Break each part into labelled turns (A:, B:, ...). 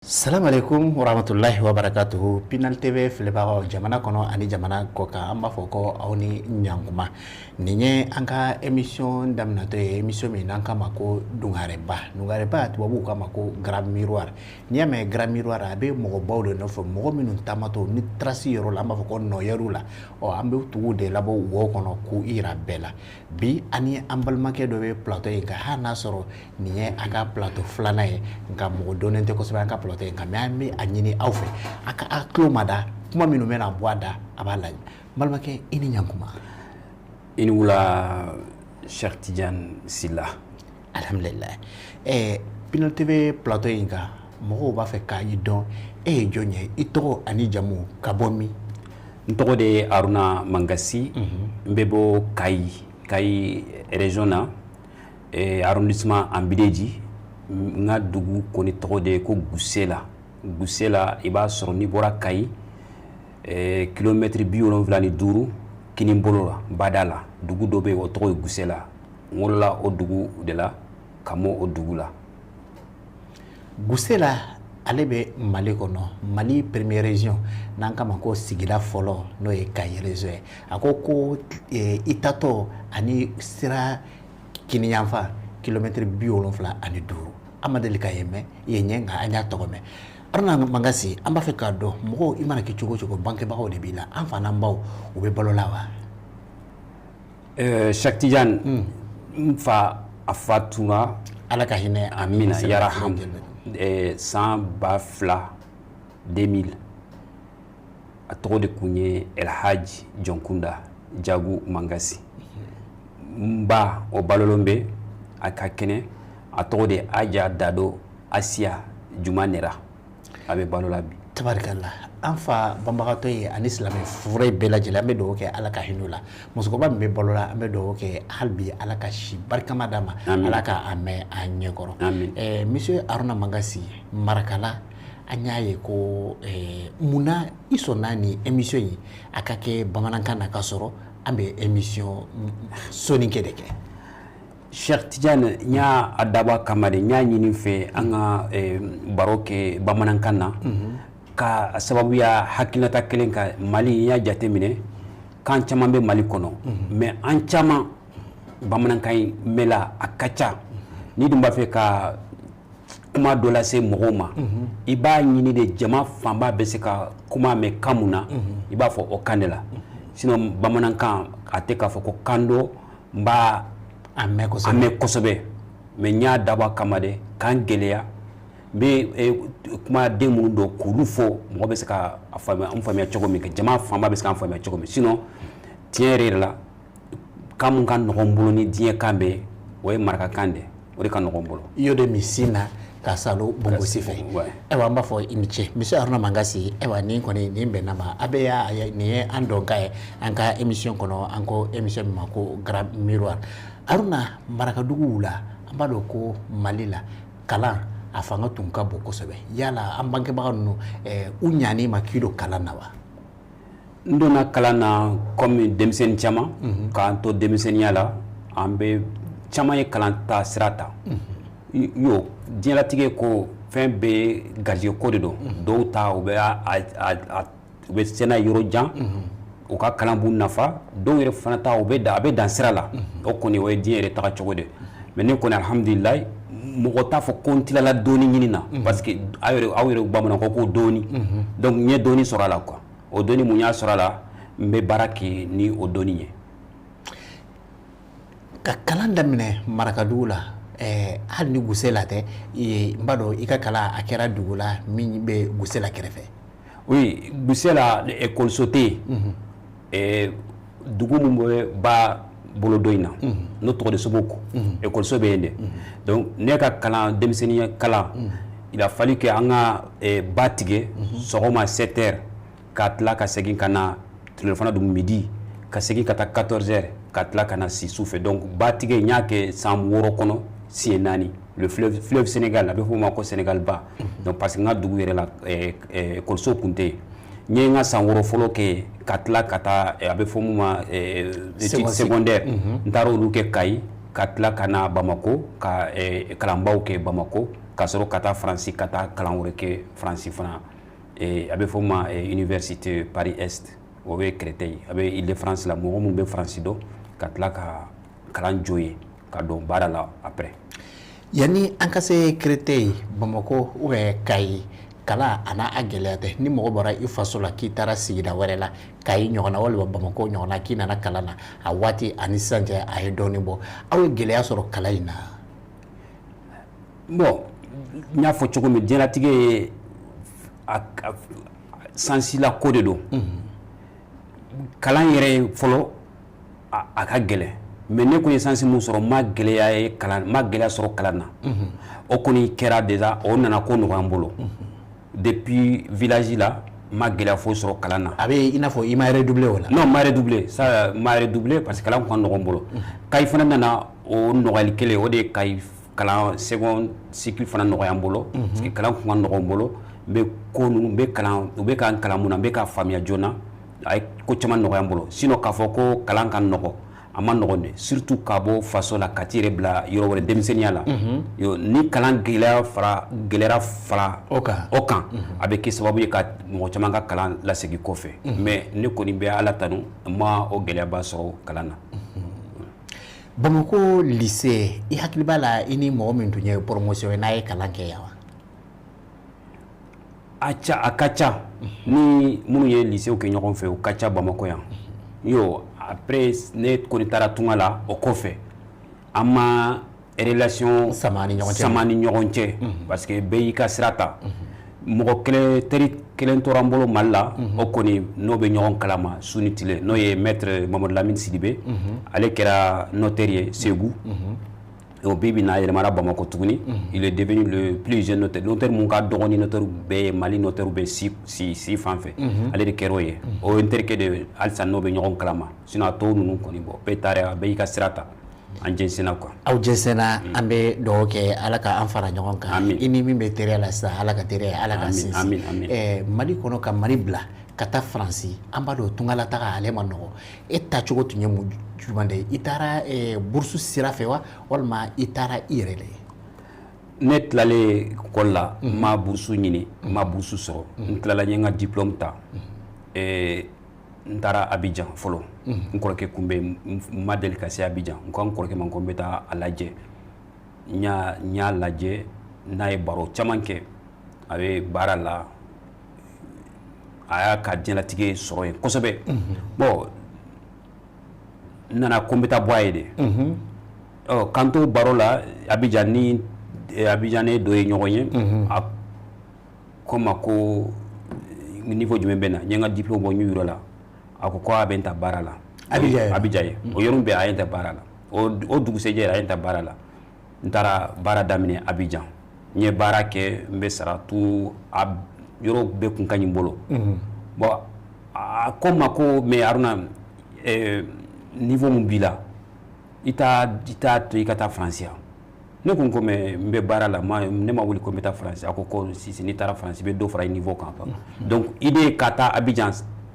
A: Salamu alaikum warahmatullahi wabarakatuhu. Pinal TV filɛbagaw, jamana kɔnɔ ani jamana kɔkan, an b'a fɔ ko aw ni ɲankuma. Nin ye an ka émission daminɛtɔ ye, émission min n'an k'a ma ko Dungareba. Dungareba, tubabuw k'a ma ko Grand Miroir. N'i y'a mɛn Grand Miroir, a bɛ mɔgɔbaw de nɔfɛ, mɔgɔ minnu taamatɔ ni trace yɔrɔ la, an b'a fɔ ko nɔyɛriw la. Ɔ, an bɛ tugu de labɔ wo kɔnɔ k'u yira bɛɛ la. Bi, ani an balimakɛ dɔ bɛ plateau in kan. Hali n'a sɔrɔ nin ye a ka plateau filanan ye, nka mɔgɔ dɔnnen tɛ kosɛbɛ an ka plateau in kan, mais an bɛ a ɲini aw fɛ, a ka a tulo mada kuma minnu bɛna bɔ a da, a b'a lajɛ. N balimakɛ, i ni ɲankuma.
B: I ni wula, Cheikh Tidiane Silla.
A: Alhamdulilayi. Pinal TV plateau in kan, mɔgɔw b'a fɛ k'a dɔn e ye jɔn ye, i tɔgɔ ani jamu, ka bɔ min?
B: N tɔgɔ de ye Haruna Mangasi. N bɛ bɔ Kayi, Kayi région na, arrondissement Anbideji. N ka dugu kɔni tɔgɔ de ye ko Gusela. Gusela, i b'a sɔrɔ n'i bɔra Kayi, kilomètre 75 kinin bolo la, bada la, dugu dɔ bɛ yen, o tɔgɔ ye Gusela. N wolola o dugu de la, ka mɔ o dugu la.
A: Gusela, ale bɛ Mali kɔnɔ, Mali première région, n'an k'a ma ko sigida fɔlɔ, n'o ye Kayi région ye. A ko ko i tatɔ ani sira kiniyanfan, kilomètre 75. An ma deli ka yen mɛn yen ɲɛ, nka an y'a tɔgɔ mɛn. Haruna Mangasi, an b'a fɛ k'a dɔn, mɔgɔw, i mana kɛ cogo o cogo, bangebagaw de b'i la. An fa n'an baw, u bɛ balo la wa?
B: Cheikh Tidiane, n fa, a fatura.
A: Ala ka hinɛ.
B: Amina yaraham. San 2000, 2000. A tɔgɔ de kun ye Elhaji Jɔnkunda Jagu Mangasi. N ba, o balolen bɛ, a ka kɛnɛ. A tɔgɔ de Aja Dado Asiya Juma Nera. A bɛ balo la bi.
A: Tabarikala. An fa banbagatɔ ye ani silamɛ fure bɛɛ lajɛlen, an bɛ dugawu kɛ Ala ka hinɛ u la. Musokɔrɔba min bɛ balo la, an bɛ dugawu kɛ hali bi, Ala ka si barikama d'a ma, Ala ka a mɛn a ɲɛkɔrɔ. Monsieur Haruna Mangasi, Marakala, an y'a ye ko munna i sɔnna ni émission in a ka kɛ bamanankan na, ka sɔrɔ an bɛ émission soninké de kɛ?
B: Cheikh Tidiane, n y'a a dabɔ a kama de, n y'a ɲini fɛ an ka baro kɛ bamanankan na, ka sababuya hakilinata kelen kan. Mali, n y'a jateminɛ, kan caman bɛ Mali kɔnɔ, mais an caman bamanankan in mɛnla a ka ca. N'i dun b'a fɛ ka kuma dɔ lase mɔgɔw ma, i b'a ɲini de jama fanba bɛ se ka kuma mɛn kan mun na, i b'a fɔ o kan de la. Sinon bamanankan, a tɛ k'a fɔ ko kan dɔ n b'a
A: a mɛn
B: a
A: kosɛbɛ.
B: Mɛn kosɛbɛ, mais n y'a dabɔ a kama de k'an gɛlɛya. N bɛ kumaden minnu dɔn, k'olu fɔ, mɔgɔ bɛ se ka a faamuya, an faamuya cogo min, jama fanba bɛ se k'an faamuya cogo min. Sinon tiɲɛ yɛrɛ yɛrɛ la, kan mun ka nɔgɔn n bolo ni diɲɛ kan bɛɛ, o ye marakakan de, o de ka nɔgɔn n bolo.
A: I y'o de min sin na ka salo bonbosi fɛ. Ayiwa, an b'a fɔ i ni ce, monsieur Haruna Mangasi. Ayiwa, nin kɔni nin bɛnna ma, a bɛ y'a nin ye an dɔn ka ye an ka émission kɔnɔ, an ko émission min ma ko Grand Miroir. Haruna, marakaduguw la, an b'a dɔn ko Mali la, kalan a fanga tun ka bon kosɛbɛ. Yala an bangebaga ninnu, u ɲan'i ma k'i don kalan na wa?
B: N donna kalan na comme denmisɛnnin caman. K'an to denmisɛnninya la, an bɛ caman ye kalan ta sira ta. Yo, diɲɛlatigɛ ko fɛn bɛɛ garijɛgɛ ko de don. Dɔw ta, u bɛ u bɛ se n'a ye yɔrɔ jan, u ka kalan b'u nafa. Dɔw yɛrɛ fana ta, u bɛ dan, a bɛ dan sira la. O kɔni, o ye diɲɛ yɛrɛ taga cogo de. Mais ne kɔni, alhamdulilayi, mɔgɔ t'a fɔ ko n tilala dɔɔni ɲini na, parce que aw yɛrɛ, aw yɛrɛ bamananw ko dɔɔni. Donc n ye dɔɔni sɔrɔ a la quoi. O dɔɔni mun y'a sɔrɔ a la, n bɛ baara kɛ ni o dɔɔni ye.
A: Ka kalan daminɛ marakadugu la, hali ni Gusela tɛ, n b'a dɔn i ka kalan a kɛra dugu la min bɛ Gusela kɛrɛfɛ.
B: Oui, Gusela, ekɔliso tɛ yen. Dugu min bɛ ba bolo dɔ in na, n'o tɔgɔ de Soboko, ekɔliso bɛ yen dɛ. Donc ne ka kalan, denmisɛnninya kalan, il a fallu que an ka ba tigɛ sɔgɔma 7 heures, ka tila ka segin ka na tilelafana dun midi, ka segin ka taa 14 heures, ka tila ka na si su fɛ. Donc ba tigɛ, n y'a kɛ san 6 kɔnɔ siɲɛ naani, le fleuve, fleuve Sénégal, a bɛ fɔ o ma ko Sénégal ba. Donc parce que n ka dugu yɛrɛ la, ekɔliso kun tɛ yen. N ye n ka san 6 fɔlɔ kɛ, ka tila ka taa, a bɛ fɔ mun ma études secondaire, n taara olu kɛ Kayi, ka tila ka na Bamako ka kalanbaw kɛ Bamako. Ka sɔrɔ ka taa Faransi, ka taa kalan wɛrɛ kɛ Faransi fana. A bɛ fɔ o ma Université Paris Est, o bɛ Créteil, a bɛ Île-de-France la. Mɔgɔ minnu bɛ Faransi dɔn, ka tila ka kalan jɔ yen, ka don baara la après.
A: Yanni an ka se Créteil, Bamakɔ ou bien Kayi, kalan a n'a a gɛlɛya tɛ. Ni mɔgɔ bɔra i faso la k'i taara sigida wɛrɛ la, Kayi ɲɔgɔnna walima Bamakɔ ɲɔgɔnna, k'i nana kalan na, a waati ani sisan cɛ, a ye dɔɔnin bɔ. Aw ye gɛlɛya sɔrɔ kalan in na?
B: Bon, n y'a fɔ cogo min, diɲɛlatigɛ ye sansila ko de don. Kalan yɛrɛ fɔlɔ, a ka gɛlɛn, mais ne kɔni ye chance mun sɔrɔ, n ma gɛlɛya ye kalan, n ma gɛlɛya sɔrɔ kalan na. O kɔni kɛra déjà, o nana ko nɔgɔya n bolo. Depuis village la, n ma gɛlɛya foyi sɔrɔ kalan na.
A: A bɛ i n'a fɔ i ma redoubler o la?
B: Non, n ma redoubler, ça, n ma redoubler, parce que kalan kun ka nɔgɔn n bolo. Kayi fana nana o nɔgɔyali kelen, o de ye Kayi kalan second cycle fana nɔgɔya n bolo, parce que kalan kun ka nɔgɔn n bolo. N bɛ ko ninnu, n bɛ kalan, u bɛ ka n kalan mun na, n bɛ ka faamuya joona. A ye ko caman nɔgɔya n bolo. Sinon, k'a fɔ ko kalan ka nɔgɔ, a ma nɔgɔn dɛ, surtout ka bɔ faso la ka t'i yɛrɛ bila yɔrɔ wɛrɛ denmisɛnninya la. Ni kalan gɛlɛya fara, gɛlɛyara fara
A: o kan,
B: o kan, a bɛ kɛ sababu ye ka mɔgɔ caman ka kalan lasegin kɔfɛ. Mais ne kɔni bɛ Ala tanu, n ma o gɛlɛyaba sɔrɔ kalan na.
A: Bamakɔ lycée, i hakili b'a la, i ni mɔgɔ min tun ye promotion ye, n'a ye kalan kɛ yan wa?
B: A ca, a ka ca. Ni minnu ye lycée kɛ ɲɔgɔn fɛ, o ka ca Bamakɔ yan. Yo, après ne kɔni taara tunga la, o kɔfɛ an ma relation
A: sama ni ɲɔgɔn cɛ.
B: Sama ni ɲɔgɔn cɛ, parce que bɛɛ y'i ka sira ta. Mɔgɔ kelen, teri kelen tora n bolo Mali la, o kɔni n'o bɛ ɲɔgɔn kalama su ni tile, n'o ye maître Mamadu Lamine Sidibe. Ale kɛra notaire ye Segu. O bi bi na, a yɛlɛmana Bamakɔ tuguni. Il est devenu le plus jeune notaire, notaire mun ka dɔgɔn ni notaire bɛɛ ye Mali notaire bɛ si si si fan fɛ, ale de kɛra o ye. O ye n terikɛ de, halisa n'o bɛ ɲɔgɔn kalama. Sinon a tɔ ninnu kɔni, bɔ bɛɛ taara, bɛɛ y'i ka sira ta, an jɛnsɛnna quoi.
A: Aw jɛnsɛnna. An bɛ dugawu kɛ, Ala ka an fara ɲɔgɔn kan. I ni min bɛ teriya la sisan, Ala ka teriya, Ala ka sinsin.
B: Amin, amin.
A: Mali kɔnɔ, ka Mali bila ka taa Faransi, an b'a dɔn tungalataga ale ma nɔgɔ. E taacogo tun ye mun jumɛn de ye? I taara bourse sira fɛ wa, walima i taara i yɛrɛ de ye?
B: Ne tilalen école la, n ma bourse ɲini, n ma bourse sɔrɔ. N tilala, n ye n ka diplôme ta, n taara Abidjan fɔlɔ. N kɔrɔkɛ kun bɛ yen, n ma deli ka se Abidjan. N ko n kɔrɔkɛ ma ko n bɛ taa a lajɛ. N y'a lajɛ, n'a ye baro caman kɛ. A bɛ baara la, a y'a ka diɲɛlatigɛ sɔrɔ yen kosɛbɛ. Bon, n nana ko n bɛ taa bɔ a ye de. Ɔ, k'an to baro la Abidjan ni Abidjan ne dɔ ye ɲɔgɔn ye, a ko n ma ko niveau jumɛn bɛ na. N ye n ka diplôme bɔ, n y'u yir'o la. A ko ko a bɛ n ta baara la.
A: Abidjan ye?
B: Abidjan ye. O yɔrɔnin bɛɛ, a ye n ta baara la. O dugusɛjɛ, a ye n ta baara la. N taara baara daminɛ Abidjan. N ye baara kɛ, n bɛ sara tout, a yɔrɔ bɛɛ kun ka ɲi n bolo. Bon, a ko n ma ko mais Haruna, niveau mun b'i la, i t'a to i ka taa Faransi yan? Ne ko mais n bɛ baara la, ma ne ma wuli ko n bɛ taa Faransi. A ko ko si, n'i taara Faransi, i bɛ dɔ fara i niveau kan. Donc idée ka taa Abidjan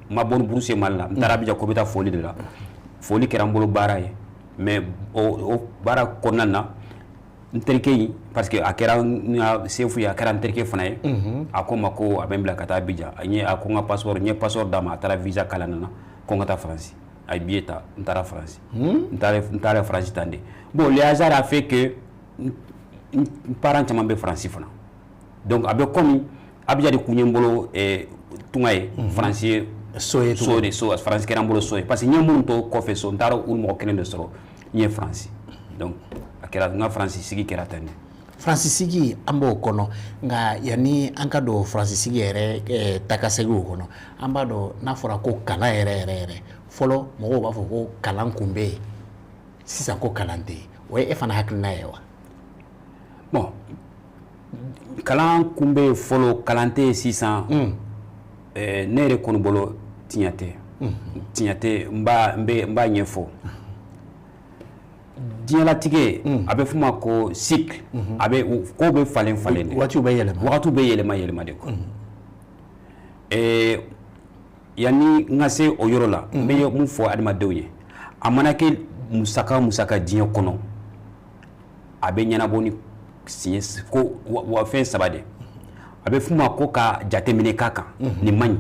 B: ma bɔ ni bourse ye Mali la. N taara Abidjan ko n bɛ taa foli de la. Foli kɛra n bolo baara ye. Mais o baara kɔnɔna na, n terikɛ in, parce que a kɛra n ka chef ye, a kɛra n terikɛ fana ye, a ko n ma ko a bɛ n bila ka taa Abidjan. A ye, a ko n ka passeport, n ye passeport d'a ma. A taara visa k'a la, nana ko n ka taa Faransi. A ye billet ta, n taara Faransi. N taara Faransi tan de. Bon, le hasard a fait que n parents caman bɛ Faransi fana. Donc a bɛ comme Abidjan de kun ye n bolo tunga ye, Faransi ye
A: so ye.
B: So de, so, Faransi kɛra n bolo so ye, parce que n ye minnu to kɔfɛ so, n taara u mɔgɔ kelen de sɔrɔ n ye Faransi. Donc a kɛra, n ka Faransi sigi kɛra tan de.
A: Faransi sigi, an b'o kɔnɔ. Nka yanni an ka don Faransi sigi yɛrɛ takasegiw kɔnɔ, an b'a dɔn n'a fɔra ko kalan yɛrɛ yɛrɛ yɛrɛ, fɔlɔ mɔgɔw b'a fɔ ko kalan kun bɛ yen, sisan ko kalan tɛ yen. O ye e fana hakilina ye wa?
B: Bon, kalan kun bɛ yen fɔlɔ, kalan tɛ yen sisan, ne yɛrɛ kɔni bolo, tiɲɛ tɛ, tiɲɛ tɛ. N b'a ɲɛfɔ. Diɲɛlatigɛ, a bɛ f'o ma ko cycle. A bɛ ko bɛ falen falen de.
A: Waatiw bɛ yɛlɛma.
B: Wagatiw bɛ yɛlɛma yɛlɛma de quoi. Yanni n ka se o yɔrɔ la, n bɛ mun fɔ adamadenw ye? A mana kɛ musaka musaka diɲɛ kɔnɔ, a bɛ ɲɛnabɔ ni siɲɛ ko wa fɛn saba de. A bɛ f'u ma ko ka jateminɛ k'a kan, nin man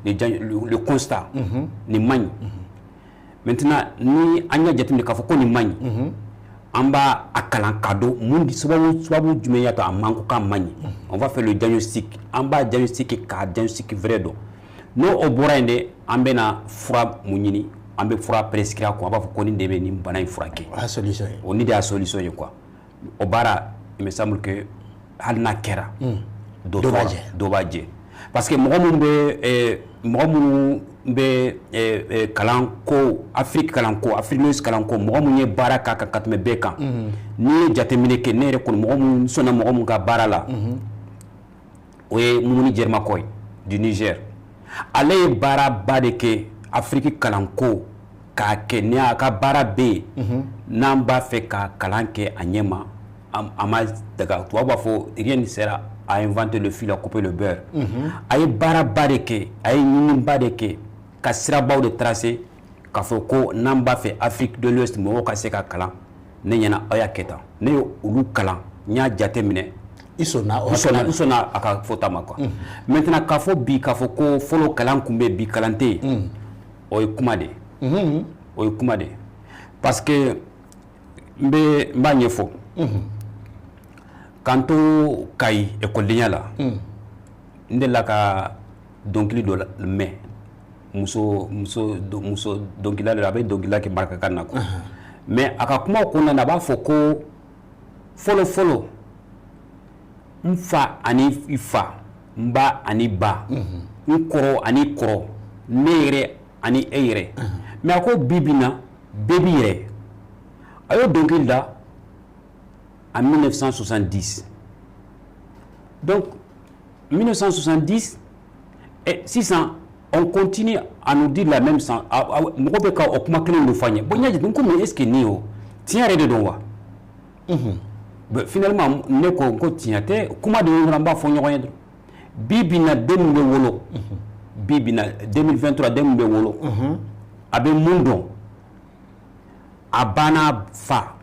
B: ɲi, le constat, nin man ɲi. Maintenant, ni an y'a jateminɛ k'a fɔ ko nin man ɲi, an b'a a kalan k'a dɔn mun sababu jumɛn y'a to a man ko k'a man ɲi. On va faire le diagnostic, an b'a diagnostic k'a diagnostic vrai dɔn. N'o o bɔra yen de, an bɛna fura mun ɲini, an bɛ fura prescrire a kun, an b'a fɔ ko nin de bɛ nin bana in furakɛ.
A: O y'a solution ye.
B: O ni de y'a solution ye quoi. O baara, il me semble que hali n'a kɛra, dɔ
A: dɔ b'a jɛ.
B: Dɔ b'a jɛ, parce que mɔgɔ minnu bɛ kalan ko, Afrique kalan ko, Afrique de l'Ouest kalan ko, mɔgɔ minnu ye baara k'a kan ka tɛmɛ bɛɛ kan, n'i ye jateminɛ kɛ, ne yɛrɛ kɔni, mɔgɔ minnu sɔnna, mɔgɔ minnu ka baara la, o ye Moumouni Djermakoye ye du Niger. Ale ye baaraba de kɛ Afrique kalanko k'a kɛ. Ni a ka baara bɛ yen, n'an b'a fɛ ka kalan kɛ a ɲɛ ma, a ma daga. Tubabu b'a fɔ rien ne sert à inventer le fil à couper le beurre. A ye baaraba de kɛ, a ye ɲiniba de kɛ ka sirabaw de tracer k'a fɔ ko n'an b'a fɛ Afrique de l'Ouest mɔgɔw ka se ka kalan, ne ɲɛna aw y'a kɛ tan. Ne ye olu kalan, n y'a jate minɛ.
A: I sɔnna o?
B: N sɔnna a ka fɔta ma quoi. Maintenant, k'a fɔ bi k'a fɔ ko fɔlɔ kalan tun bɛ, bi kalan tɛ yen, o ye kuma de ye. O ye kuma de ye, parce que n b'a ɲɛfɔ. K'an to Kayi ekɔlidenya la, n delila ka dɔnkili dɔ mɛn, muso dɔnkilida de, a bɛ dɔnkilida kɛ marakakan na quoi. Mais a ka kumaw kɔnɔna na, a b'a fɔ ko fɔlɔ fɔlɔ, n fa ani i fa, n ba ani ba, n kɔrɔ ani kɔrɔ, ne yɛrɛ ani e yɛrɛ. Mais a ko bi bi in na, bɛɛ b'i yɛrɛ. A y'o dɔnkili da en 1970. Donc 1970 et sisan, on continue à nous dire la même sens. Mɔgɔ bɛ ka o kuma kelen de fɔ an ye. Bon, n y'a jate n ko mais est ce que nin o tiɲɛ yɛrɛ de don wa? Bon, finalement ne ko n ko tiɲɛ tɛ, kuma de ye, an b'a fɔ ɲɔgɔn ye dɔrɔn. Bi bi in na, den min bɛ wolo bi bi in na, 2023, den min bɛ wolo, a bɛ mun dɔn? A ba n'a fa,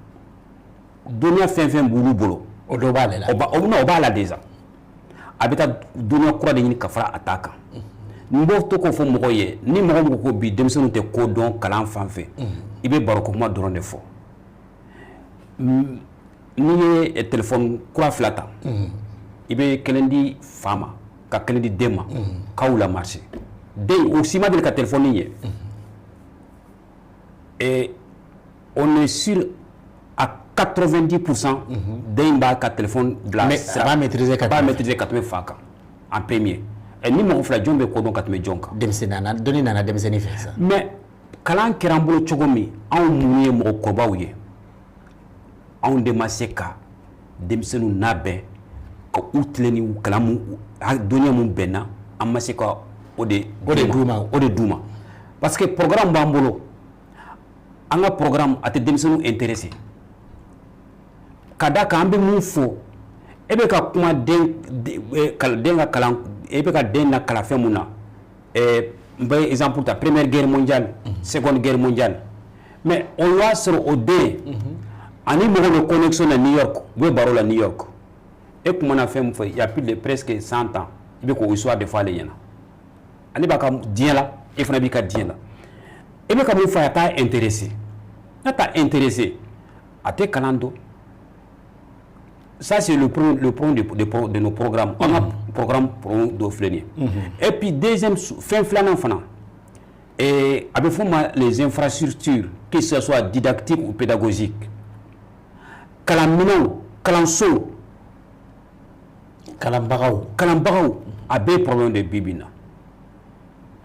B: dɔnniya fɛn fɛn b'olu bolo,
A: o dɔ b'ale la.
B: O ba o non, o b'a la déjà. A bɛ taa dɔnniya kura de ɲini ka fara a ta kan. N b'o to k'o fɔ mɔgɔw ye, ni mɔgɔ min ko ko bi denmisɛnninw tɛ ko dɔn kalan fan fɛ, i bɛ baroko kuma dɔrɔn de fɔ. N'i ye téléphone kura fila ta, i bɛ kelen di fa ma ka kelen di den ma k'aw la marché. Den o si ma deli ka téléphone ye. Et on est sûr à 90%, den b'a ka téléphone bila.
A: Mais a b'a maîtriser ka
B: a b'a
A: tɛmɛ.
B: maîtriser ka tɛmɛ fa kan en premier. Et ni mɔgɔ fila, jɔn bɛ ko dɔn ka tɛmɛ jɔn kan?
A: Denmisɛnnin nana, dɔnni nana denmisɛnnin fɛ sisan.
B: Mais kalan kɛra an bolo cogo min, anw minnu ye mɔgɔkɔrɔbaw ye, anw de ma se ka denmisɛnninw labɛn ka u tilen ni kalan mun dɔnniya mun bɛnna, an ma se ka o de
A: O de d'u ma.
B: O de d'u ma, parce que programme b'an bolo. An ka programme a tɛ denmisɛnninw intéressé ka da kan. An bɛ mun fɔ? E bɛ ka kuma den den ka kalan, e bɛ ka den na kalan fɛn mun na? N bɛ exemple ta: Première Guerre mondiale, Seconde Guerre mondiale. Mais o y'a sɔrɔ o den ani mɔgɔ bɛ connexion na New York, u bɛ baro la New York. E kumana fɛn min fɔ il y a plus de presque 100 ans, i bɛ k'o histoire de fɔ ale ɲɛna. Ale b'a ka diɲɛ la, e fana b'i ka diɲɛ la. E bɛ ka mun fɔ a ye, a t'a intéressé. N'a t'a intéressé, a tɛ kalan dɔn. Ça, c'est le problème de nos programmes. An ka programme problème dɔ filɛ nin ye. Et puis deuxième, fɛn filanan fana, a bɛ fɔ o ma les infrastructures, que ce soit didactique ou pédagogique, kalanminɛnw, kalansow,
A: kalanbagaw.
B: Kalanbagaw, a bɛɛ ye problème de bi bi in na.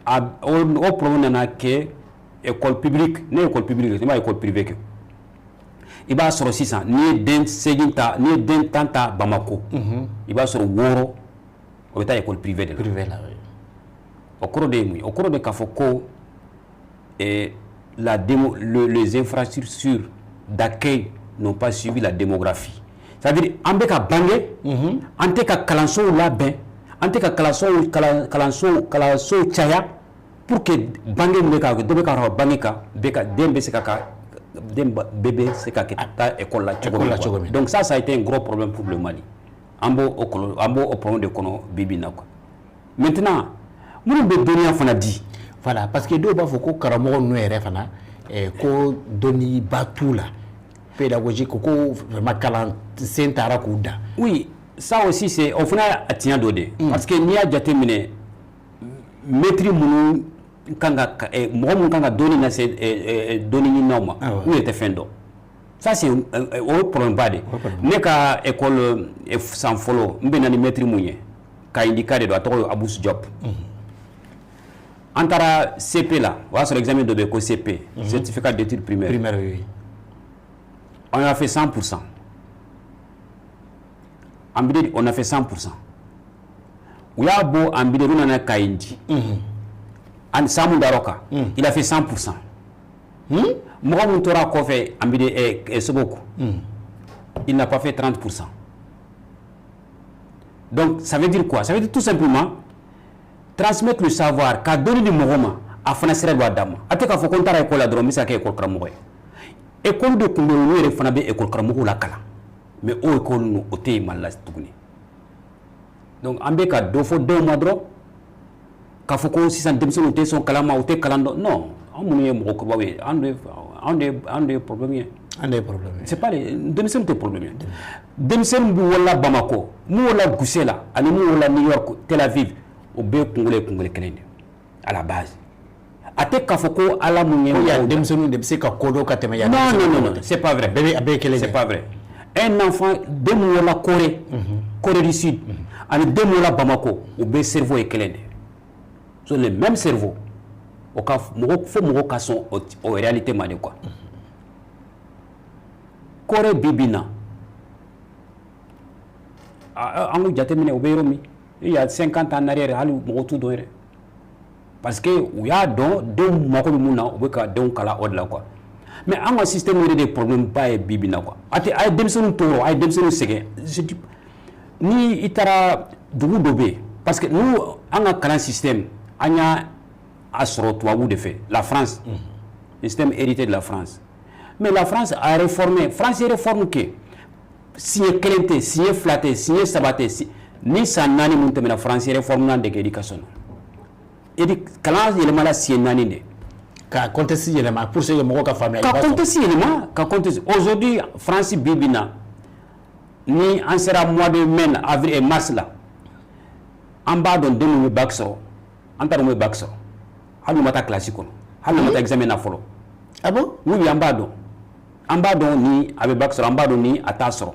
B: A o problème nana kɛ école publique. Ne ye école publique, ne ma école privée kɛ. I b'a sɔrɔ sisan, n'i ye den 8 ta, n'i ye den 10 ta Bamako, i b'a sɔrɔ 6 o bɛ taa école privée de la.
A: Privé la, oui.
B: O kɔrɔ de ye mun ye? O kɔrɔ de k'a fɔ ko la démo, le, les infrastructures d'accueil n'ont pas suivi la démographie. C'est-à-dire an bɛ ka bange, an tɛ ka kalansow labɛn, an tɛ ka kalansow caya pour que bange min bɛ ka dɔ bɛ ka fara bange kan, bɛɛ ka den bɛ se ka Den bɛɛ bɛ se ka kɛ taa école la cogo
A: min
B: quoi. Donc ça a été un gros problème pour le Mali. An b'o o kɔlɔlɔ, an b'o o problème de kɔnɔ bi bi in na quoi. Maintenant, minnu bɛ dɔnniya fana di.
A: Voilà, parce que dɔw b'a fɔ ko karamɔgɔ ninnu yɛrɛ fana, ko dɔnniba t'u la, pédagogique, ko vraiment kalan sen taara k'u dan.
B: Oui, ça aussi, c'est o fana y'a tiɲɛ dɔ de ye, parce que n'i y'a jateminɛ, maître minnu kan ka, mɔgɔ minnu kan ka dɔnni lase dɔnni ɲininaw ma, u yɛrɛ tɛ fɛn dɔn. Ça, c'est o ye problème ba de. Ne ka école san fɔlɔ, n bɛna ni maître mun ye, Kayindika de don, a tɔgɔ ye Abous Diop. An taara CP la, o y'a sɔrɔ examen dɔ bɛ yen ko CP, certificat d'études primaires.
A: Primaire, oui.
B: On a fait 100%. Ambidédi, on a fait 100%. U y'a bɔ Ambidédi, u nana Kayindi. Ani Samu Daroka, il a fait 100%. Mɔgɔ mun tora kɔfɛ Ambidédi, Soboko, il n'a pas fait 30%. Donc ça veut dire quoi? Ça veut dire tout simplement transmettre le savoir, ka dɔnni di mɔgɔ ma, a fana sira don a dan ma. A tɛ k'a fɔ ko n taara école la dɔrɔn, n bɛ se ka kɛ école karamɔgɔ ye. École de tun bɛ yen, olu yɛrɛ fana bɛ école karamɔgɔw la kalan, mais o école ninnu, o tɛ yen Mali la tuguni. Donc an bɛ ka dɔ fɔ denw ma dɔrɔn, k'a fɔ ko sisan denmisɛnninw tɛ sɔn kalan ma, u tɛ kalan dɔn. Non, an minnu ye mɔgɔkɔrɔbaw ye, an de ye problème ye.
A: An de ye problème ye.
B: C'est pas les denmisɛnninw tɛ problème ye. Denmisɛnnin bɛ wolola Bamakɔ, mun wolola Guse la, ani mun wolola New York, Tel Aviv, o bɛɛ kunkolo ye kunkolo kelen de à la base. A tɛ k'a fɔ ko Ala mun ye.
A: Ko yan denmisɛnninw de bɛ se ka ko dɔn ka tɛmɛ yan.
B: Non, non, non, non, c'est pas vrai.
A: Bɛɛ bɛ, a bɛɛ ye kelen.
B: C'est pas vrai. Un enfant, den mun wolola Corée du Sud, ani den mun wolola Bamako, u bɛɛ cerveau ye kelen de. So le même cerveau. O ka mɔgɔ fo mɔgɔ ka sɔn o réalité ma de quoi. Corée bi bi in na, an k'u jateminɛ, u bɛ yɔrɔ min, il y a 50 ans en arrière, hali mɔgɔ t'u dɔn yɛrɛ. Parce que u y'a dɔn denw mako bɛ mun na, u bɛ ka denw kalan o de la quoi. Mais an ka système yɛrɛ de ye problème ba ye bi bi in na quoi. A tɛ, a ye denmisɛnninw tɔɔrɔ, a ye denmisɛnninw sɛgɛn. Ni i taara dugu dɔ bɛ yen, parce que nous, an ka kalan système, an y'a a sɔrɔ tubabuw de fɛ, la France, système hérité de la France. Mais la France a réformé, France ye réforme kɛ, siɲɛ kelen tɛ, siɲɛ fila tɛ, siɲɛ saba tɛ. Ni san 4 mun tɛmɛna, France ye réforme na de kɛ éducation na. Kalan yɛlɛmala siɲɛ 4 de.
A: Ka contexte yɛlɛma pour que mɔgɔw ka faamuya.
B: Ka contexte yɛlɛma, ka contexte. Aujourd'hui, France bi bi na, ni an sera mois de mai, avril et mars la, an b'a dɔn den min bɛ bac sɔrɔ, an t'a dɔn mun bɛ bac sɔrɔ, hali n'u ma taa classe kɔnɔ, hali n'u ma taa examen na fɔlɔ.
A: Ah bon?
B: Oui, an b'a dɔn, an b'a dɔn ni a bɛ bac sɔrɔ, an b'a dɔn ni a t'a sɔrɔ,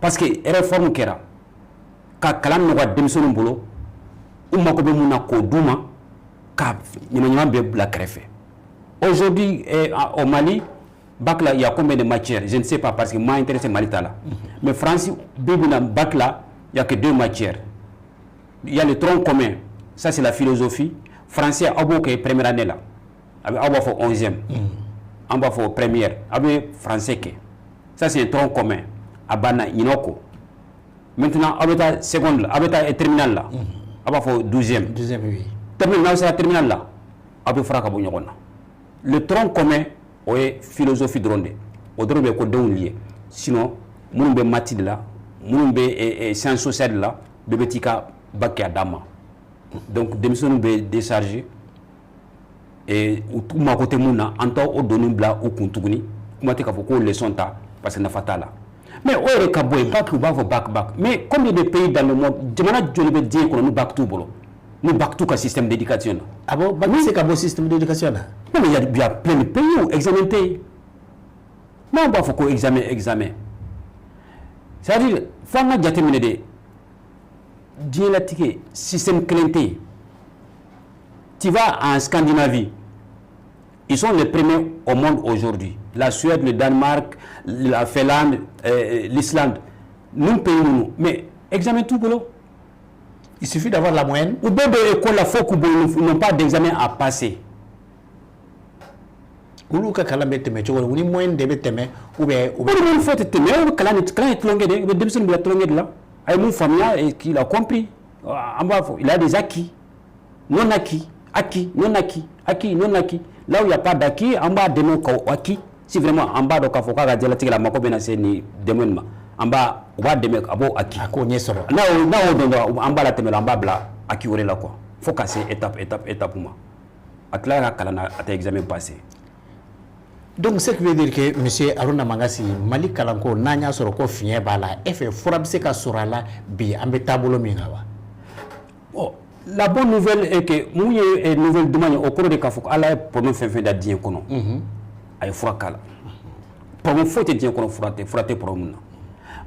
B: parce que réforme kɛra ka kalan nɔgɔya denmisɛnninw bolo, u mako bɛ mun na k'o d'u ma, ka ɲaman ɲaman bɛɛ bila kɛrɛfɛ. Aujourd'hui, au Mali, bac la, il y a combien de matières? Je ne sais pas, parce que moi intéressé Mali ta la. Mais France bi bi na, bac la, il y a que deux matières. Il y a le tronc commun, ça c'est la philosophie. Français, aw b'o kɛ première année la, a bɛ, aw b'a fɔ 11e, an b'a fɔ première, aw bɛ français kɛ. Ça, c'est un tronc commun, a banna, ɲinɛ o kɔ. Maintenant, aw bɛ taa seconde la, aw bɛ taa terminale la, aw b'a fɔ 12e.
A: 12e, oui.
B: Terminale, n'aw sera terminale la, aw bɛ fara ka bɔ ɲɔgɔn na. Le tronc commun, o ye philosophie dɔrɔn de, o dɔrɔn bɛ ko denw lié. Sinon, minnu bɛ maths de la, minnu bɛ sciences sociales de la, bɛɛ bɛ t'i ka bac kɛ a dan ma. Donc denmisɛnninw bɛ décharger et u mako tɛ mun na, an t'o donni bila u kun tuguni. Kuma tɛ k'a fɔ k'o leçon ta, parce que nafa t'a la. Mais o yɛrɛ ka bɔ yen, bac, u b'a fɔ bac, bac, mais combien de pays dans le monde, jamana joli bɛ diɲɛ kɔnɔ ni bac t'u bolo, ni bac t'u ka système d'éducation na?
A: Ah bon, bac tɛ se ka bɔ système d'éducation na?
B: Non, mais il y a plein de pays où examen tɛ yen. N'anw b'a fɔ ko examen, examen, c'est à dire fo an ka jateminɛ de, diɲɛlatigɛ système kelen tɛ yen. Tu vas en Scandinavie, ils sont les premiers au monde aujourd'hui. La Suède, le Danemark, la Finlande, l'Islande, nous pays ninnu, mais examen t'u bolo.
A: Il suffit d'avoir la moyenne.
B: U bɛɛ bɛ école la fo k'u bolo, ils n'ont pas d'examen à passer.
A: Olu ka kalan bɛ tɛmɛ cogo di? U ni moyenne de bɛ tɛmɛ ou bien u
B: O de bɛ fɔ tɛ tɛmɛ, o bɛ kalan ni kalan ye tulonkɛ de ye, u bɛ denmisɛnnin bila tulonkɛ de la. A ye mun faamuya et qu'il a compris, an b'a fɔ il a des acquis, non acquis, acquis, non acquis, acquis, non acquis. Là où il n'y a pas d'acquis, an b'a dɛmɛ k'o acquis. Si vraiment an b'a dɔn k'a fɔ k'a ka diɲɛlatigɛ la a mako bɛna se nin dɛmɛ nin ma, an b'a u b'a dɛmɛ a b'o acquis.
A: A k'o ɲɛ sɔrɔ.
B: N'a y'o dɔn dɔrɔn, an b'a latɛmɛ la, an b'a bila acquis wɛrɛ la quoi, fo ka se étape étape étape ma. A tilala ka kalan na, a tɛ examen passé.
A: Donc, ce qui veut dire que monsieur Haruna Mangasi, Mali kalanko, n'an y'a sɔrɔ ko fiɲɛ b'a la, e fɛ fura bɛ se ka sɔrɔ a la bi, an bɛ taabolo min kan wa?
B: Bon, la bonne nouvelle est que mun ye nouvelle duman ye, o kɔrɔ de k'a fɔ ko Ala ye problème fɛn fɛn da diɲɛ kɔnɔ, a ye fura k'a la. Problème foyi tɛ diɲɛ kɔnɔ fura tɛ problème na.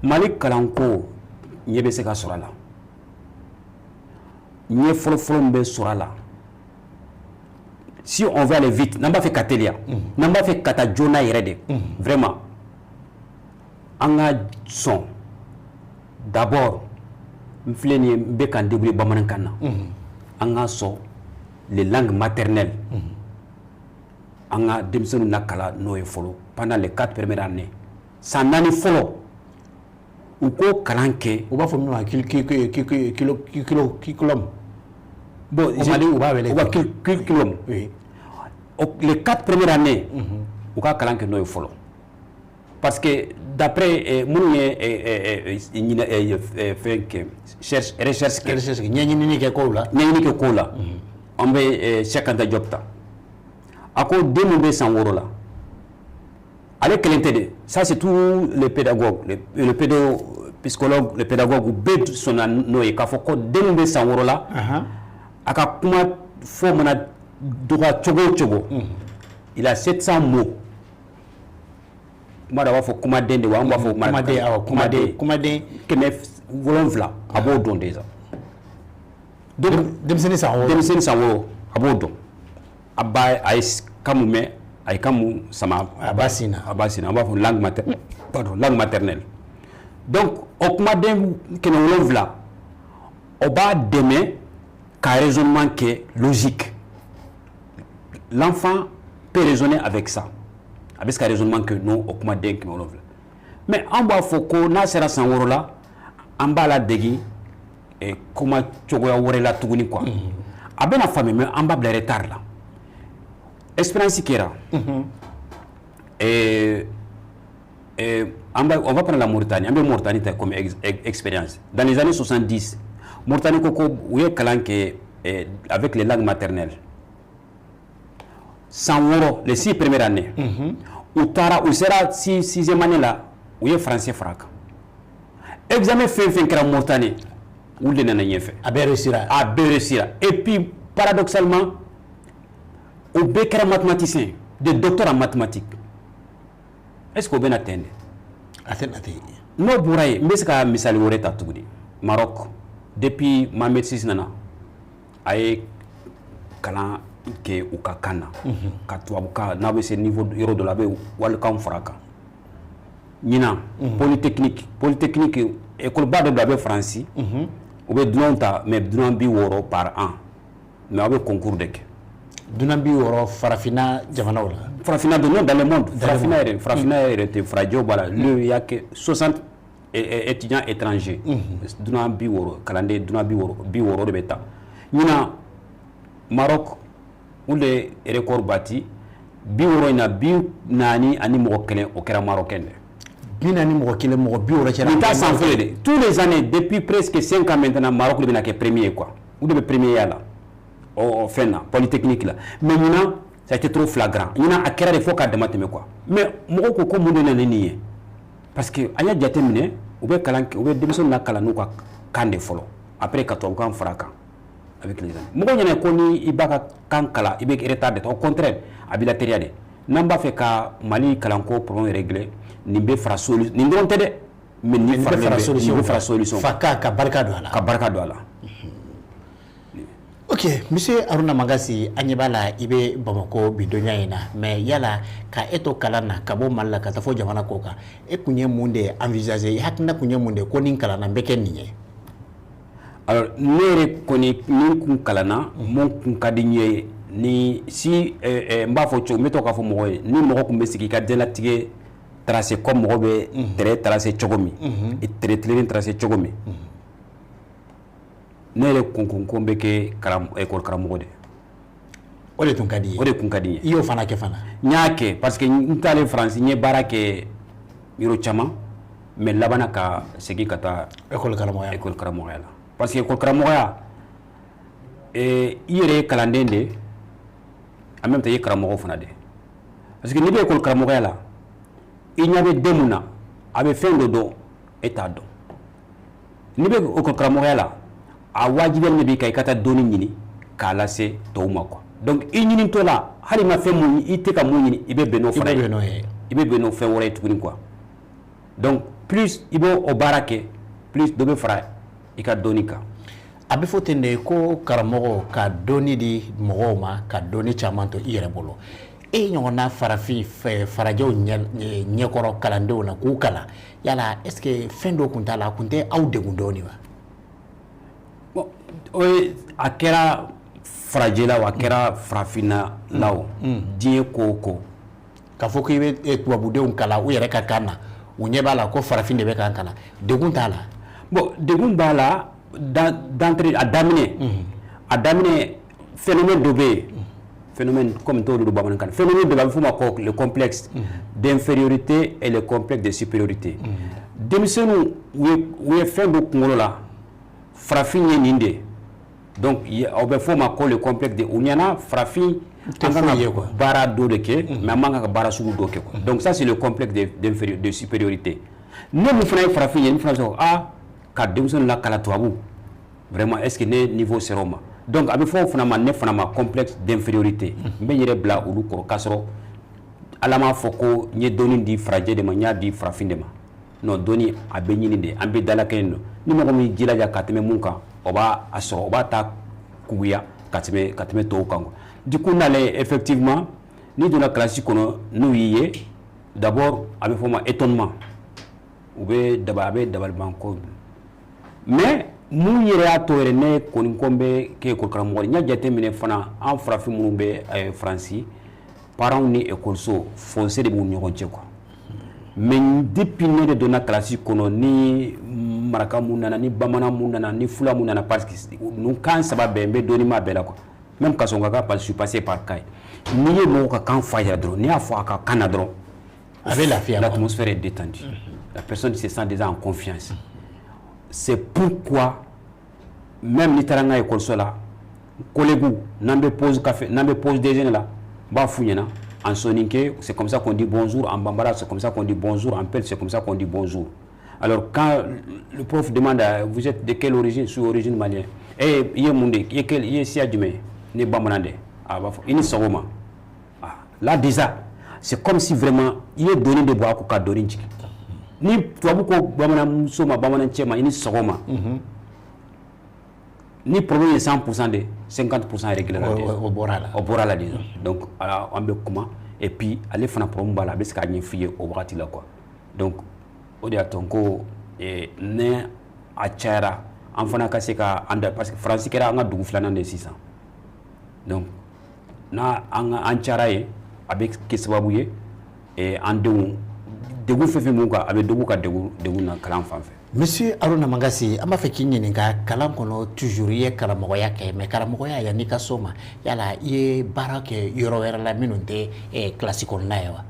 B: Mali kalanko, ɲɛ bɛ se ka sɔrɔ a la. Ɲɛ fɔlɔfɔlɔ min bɛ sɔrɔ a la, si on veut aller vite, n'an b'a fɛ ka teliya, n'an b'a fɛ ka taa joona yɛrɛ de, vraiment an ka sɔn d'abord, n filɛ nin ye, n bɛ ka n débrouiller bamanankan na, an ka sɔn les langues maternelles, an ka denmisɛnninw lakalan n'o ye fɔlɔ pendant les 4 premières années, san 4 fɔlɔ, u k'o kalan kɛ.
A: U b'a fɔ min ma curriculum.
B: Bon,
A: au Mali, u b'a wele
B: u b'a curriculum.
A: Oui.
B: Les 4 premières années, u ka kalan kɛ n'o ye fɔlɔ, parce que d'après minnu ye ɲinɛ fɛn kɛ, recherche kɛ,
A: recherche, ɲɛɲinini kɛ kow la,
B: ɲɛɲini kɛ kow la, an bɛ Cheikh Anta Diop ta, a ko den min bɛ san 6 la, ale kelen tɛ dɛ, ça c'est tous les pédagogues, le pédopsychologue, les pédagogues bɛɛ sɔnna n'o ye k'a fɔ ko den min bɛ san 6 la, a ka kuma fɔ mana dɔgɔya cogo o cogo, il a 700 mots. Kuma dɔ a b'a fɔ kumaden de wa, an b'a fɔ
A: kumaden, awɔ, kumaden, kumaden
B: 700, a b'o dɔn déjà.
A: Donc denmisɛnnin san 6.
B: Denmisɛnnin san 6, a b'o dɔn. A ba a ye kan mun mɛn, a ye kan mun sama,
A: a b'a sin na.
B: A b'a sin na, an b'a fɔ langue maternelle, pardon, langue maternelle. Donc o kumaden 700, o b'a dɛmɛ ka raisonnement kɛ logique. L'enfant peut raisonner avec ça, a bɛ se ka raisonnement kɛ n'o o kumaden 700. Mais an b'a fɔ ko n'a sera san 6 la, an b'a ladegi kuma cogoya wɛrɛ la tuguni quoi. A bɛna faamuya, mais an b'a bila retard la. Expérience kɛra. On va prendre la Mauritanie, an bɛ Mauritanie ta comme expérience. Dans les années 70, Mauritanie ko ko u ye kalan kɛ avec les langues maternelles. San 6, les 6 premières années, u taara, u sera sixième année la, u ye français fara a kan. Examen fɛn fɛn kɛra Mauritanie, olu de nana ɲɛfɛ.
A: A bɛɛ réussira.
B: A bɛɛ réussira. Et puis paradoxalement, o bɛɛ kɛra mathématicien, des docteurs en mathématiques. Est ce que o bɛna ten de?
A: A tɛ na ten.
B: N'o bɔra yen, n bɛ se ka misali wɛrɛ ta tuguni. Maroc, depuis Mohamed VI nana, a ye kalan kɛ u ka kan na, ka tubabukan, n'a bɛ se niveau yɔrɔ dɔ la, a bɛ walikan fara a kan. Ɲinan, polytechnique, école ba dɔ bɛ, a bɛ Faransi, u bɛ dunanw ta, mais dunan 60 par an, mais aw bɛ concours de kɛ.
A: Dunan 60 farafinna jamanaw la?
B: Farafinna don, non, dans le monde. Farafinna yɛrɛ, farafinna yɛrɛ tɛ, farajɛw b'a la. Il y a que 60 étudiants étrangers. Dunan 60, kalanden dunan 60 de bɛ ta. Ɲinan, Maroc, olu de record bati. 60 in na, 41 ani mɔgɔ kelen, o kɛra marocain de.
A: 40 mɔgɔ kelen, mɔgɔ 60 cɛla.
B: Nin t'a san fɔlɔ de. Tous les années, depuis presque 5 ans maintenant, Maroc de bɛna kɛ premier quoi. U de bɛ premier ya la o fɛn na, polytechnique la. Mais ɲinan, ça a été trop flagrant. Ɲinan a kɛra de fo k'a dama tɛmɛ quoi. Mais mɔgɔw ko ko mun de nana ni nin ye? Parce que an y'a jateminɛ, u bɛ kalan kɛ, u bɛ denmisɛnninw lakalan n'u ka kan de fɔlɔ, après ka tubabukan fara a kan avec les années. Mɔgɔw ɲɛna ko ni i b'a ka kan kalan, i bɛ retard de ta. Au contraire, a b'i lateliya de. N'an b'a fɛ ka Mali kalanko problème régler, nin bɛ fara solution, nin dɔrɔn tɛ dɛ, mais nin
A: Nin bɛ fara solution,
B: nin bɛ fara solution.
A: Fa ka barika don a la.
B: Ka barika don a la.
A: Ok, monsieur Haruna Mangasi, an ɲɛ b'a la i bɛ Bamakɔ bi donya in na, mais yala ka e to kalan na ka bɔ Mali la ka taa fɔ jamana kɔ kan, e kun ye mun de envisager? I hakilina kun ye mun de ye ko ni n kalanna n bɛ kɛ nin ye?
B: Alors, ne yɛrɛ kɔni, ni kun kalanna, mun kun ka di n ye, ni si n b'a fɔ cogo, n bɛ to k'a fɔ mɔgɔ ye, ni mɔgɔ kun bɛ sigi i ka diɲɛlatigɛ tracé comme mɔgɔ bɛ trait tracé cogo min, trait tilennen tracé cogo min, ne yɛrɛ kun ko n bɛ kɛ karam école karamɔgɔ de.
A: O de tun ka di i ye.
B: O de tun ka di n ye.
A: I y'o fana kɛ fana?
B: N y'a kɛ parce que n taalen Faransi, n ye baara kɛ yɔrɔ caman, mais labanna ka segin ka taa
A: école karamɔgɔya.
B: École karamɔgɔya la, parce que école karamɔgɔya, i yɛrɛ ye kalanden de ye, en même temps i ye karamɔgɔ fana de ye, parce que n'i bɛ école karamɔgɔya la, i ɲɛ bɛ den mun na, a bɛ fɛn dɔ dɔn, e t'a dɔn. N'i bɛ école karamɔgɔya la, a wajibiyalen de b'i kan i ka taa dɔnni ɲini k'a lase tɔw ma quoi. Donc i ɲinitɔ la, hali ma fɛn mun i tɛ ka mun ɲini, i bɛ bɛn n'o fana
A: I
B: ye.
A: bɛ bɛn n'o ye.
B: I bɛ bɛn n'o fɛn wɛrɛ ye tuguni quoi. Donc plus i b'o o baara kɛ, plus dɔ bɛ fara i ka dɔnni kan.
A: A bɛ fɔ ten de ko karamɔgɔ ka dɔnni di mɔgɔw ma, ka dɔnni caman to i yɛrɛ bolo. E ɲɔgɔnna farafin farajɛw ɲɛkɔrɔ kalandenw na k'u kalan, yala est ce que fɛn dɔ tun t'a la, a tun tɛ aw degun dɔɔni wa?
B: Bon, o ye a kɛra farajɛla o, a kɛra farafinna la o, diɲɛ ko o ko.
A: K'a fɔ k'i bɛ tubabudenw kalan u yɛrɛ ka kan na, u ɲɛ b'a la ko farafin de bɛ k'an kalan, degun t'a la?
B: Bon, degun b'a la d'entrée. A daminɛ, phénomène dɔ bɛ yen, phénomène comme t'o de don bamanankan na, phénomène dɔ bɛ yen, a bɛ f'o ma ko le complexe d'infériorité et le complexe de supériorité. Denmisɛnninw, u ye fɛn dɔ kunkolo la, farafin ye nin de ye. Donc aw bɛ f'o ma ko le complexe de u ɲɛna farafin
A: tɛ
B: an kan
A: foyi ye
B: ka
A: quoi.
B: Baara dɔ de kɛ, mais an man kan ka baara sugu dɔ kɛ quoi. Donc ça, c'est le complexe de d'infériorité, de supériorité. Ne mun fana ye farafin ye, ne fana bɛ se ko ah, ka denmisɛnnin lakalan tubabu, vraiment, est ce que ne niveau sera o ma? Donc a bɛ fɔ o fana ma, ne fana ma, complexe d'infériorité. N bɛ n yɛrɛ bila olu kɔrɔ, k'a sɔrɔ Ala m'a fɔ ko n ye dɔnni di farajɛ de ma, n y'a di farafin de ma. Non, dɔnni a bɛ ɲini de, an bɛ dalakɛɲɛ don. Ni mɔgɔ min jilaja ka tɛmɛ mun kan, o b'a a sɔrɔ, o b'a ta kuguya ka tɛmɛ tɔw kan quoi. Du coup, n'ale effectivement n'i donna classe kɔnɔ, n'u y'i ye d'abord, a bɛ fɔ o ma étonnement, u bɛ daba, a bɛ dabaliban ko. Mais mun yɛrɛ y'a to yɛrɛ ne kɔni ko n bɛ kɛ école karamɔgɔ ye, n y'a jateminɛ fana, an farafin minnu bɛ Faransi, parents ni école fossé de b'u ni ɲɔgɔn cɛ quoi. Mais depuis ne de donna classe kɔnɔ, ni maraka mun nana, ni bamanan mun nana, ni fula mun nana, parce que ninnu kan saba bɛɛ n bɛ dɔɔnin ma bɛɛ la quoi, même Kasɔnka, parce que je suis passé par Kayes. N'i ye mɔgɔw ka kan f'a ɲɛna dɔrɔn, n'i y'a fɔ a ka kan na dɔrɔn,
A: a bɛ lafiya quoi.
B: L'atmosphère est détendue, la personne se sent déjà en confiance. C'est pourquoi même ni taara n ka école la, collègues, n'an bɛ pause café, n'an bɛ pause déjeuner la, n b'a f'u ɲɛna: en soninké, c'est comme ça qu'on dit bonjour, en bambara, c'est comme ça qu'on dit bonjour, en peul, c'est comme ça qu'on dit bonjour. Alors quand le prof demande vous êtes de quelle origine? Je suis origine malienne. Eh, i ye mun de, i ye quel, i ye siya jumɛn ye? Ne bamanan de. A b'a fɔ i ni sɔgɔma. Ah, là déjà, c'est comme si vraiment i ye doni de bɔ a ko ka doni jigin. Ni tubabu ko bamananmuso ma, bamanan cɛ ma, i ni sɔgɔma, ni problème ye 100% de, 50% réglé la déjà.
A: O bɔra la.
B: O bɔra la déjà. Donc ala an bɛ kuma, et puis ale fana problème b'a la, a bɛ se k'a ɲɛf'i ye o wagati la quoi. Donc o de y'a to n ko ne a cayara, an fana ka se ka an da, parce que Faransi kɛra an ka dugu filanan de ye sisan. Donc n'a an ka an cayara yen, a bɛ kɛ sababu ye an denw degun fɛn fɛn b'u kan, a bɛ dɔ b'u ka degun na kalan fan fɛ.
A: Monsieur Haruna Mangasi, an b'a fɛ k'i ɲininka kalan kɔnɔ toujours. I ye karamɔgɔya kɛ, mais karamɔgɔya, yanni i ka s'o ma, yala i ye baara kɛ yɔrɔ wɛrɛ la minnu tɛ kilasi kɔnɔna ye wa?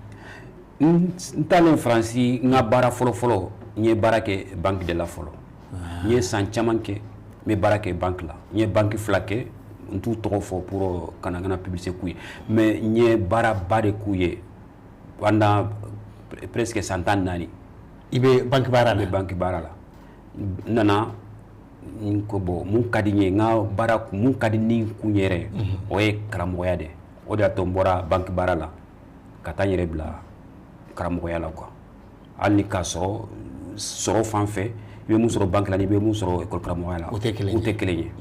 B: N taalen Faransi, n ka baara fɔlɔ-fɔlɔ, n ye baara kɛ banque de la fɔlɔ. N ye san caman kɛ n bɛ baara kɛ banque la. N ye banque fila kɛ, n t'u tɔgɔ fɔ pour kana publicité k'u ye, mais n ye baaraba de k'u ye pendant presque san 14.
A: I bɛ banque baara
B: N
A: la?
B: bɛ banque baara la. N nana, n ko bon, mun ka di n ye, n ka baara mun ka di ni kun yɛrɛ, o ye karamɔgɔya de ye. O de y'a to n bɔra banque baara la ka taa n yɛrɛ bila karamɔgɔya la quoi. Hali ni k'a sɔrɔ sɔrɔ fan fɛ, i bɛ mun sɔrɔ banque la ni i bɛ mun sɔrɔ école karamɔgɔya la,
A: O tɛ kelen ye.
B: U tɛ kelen ye,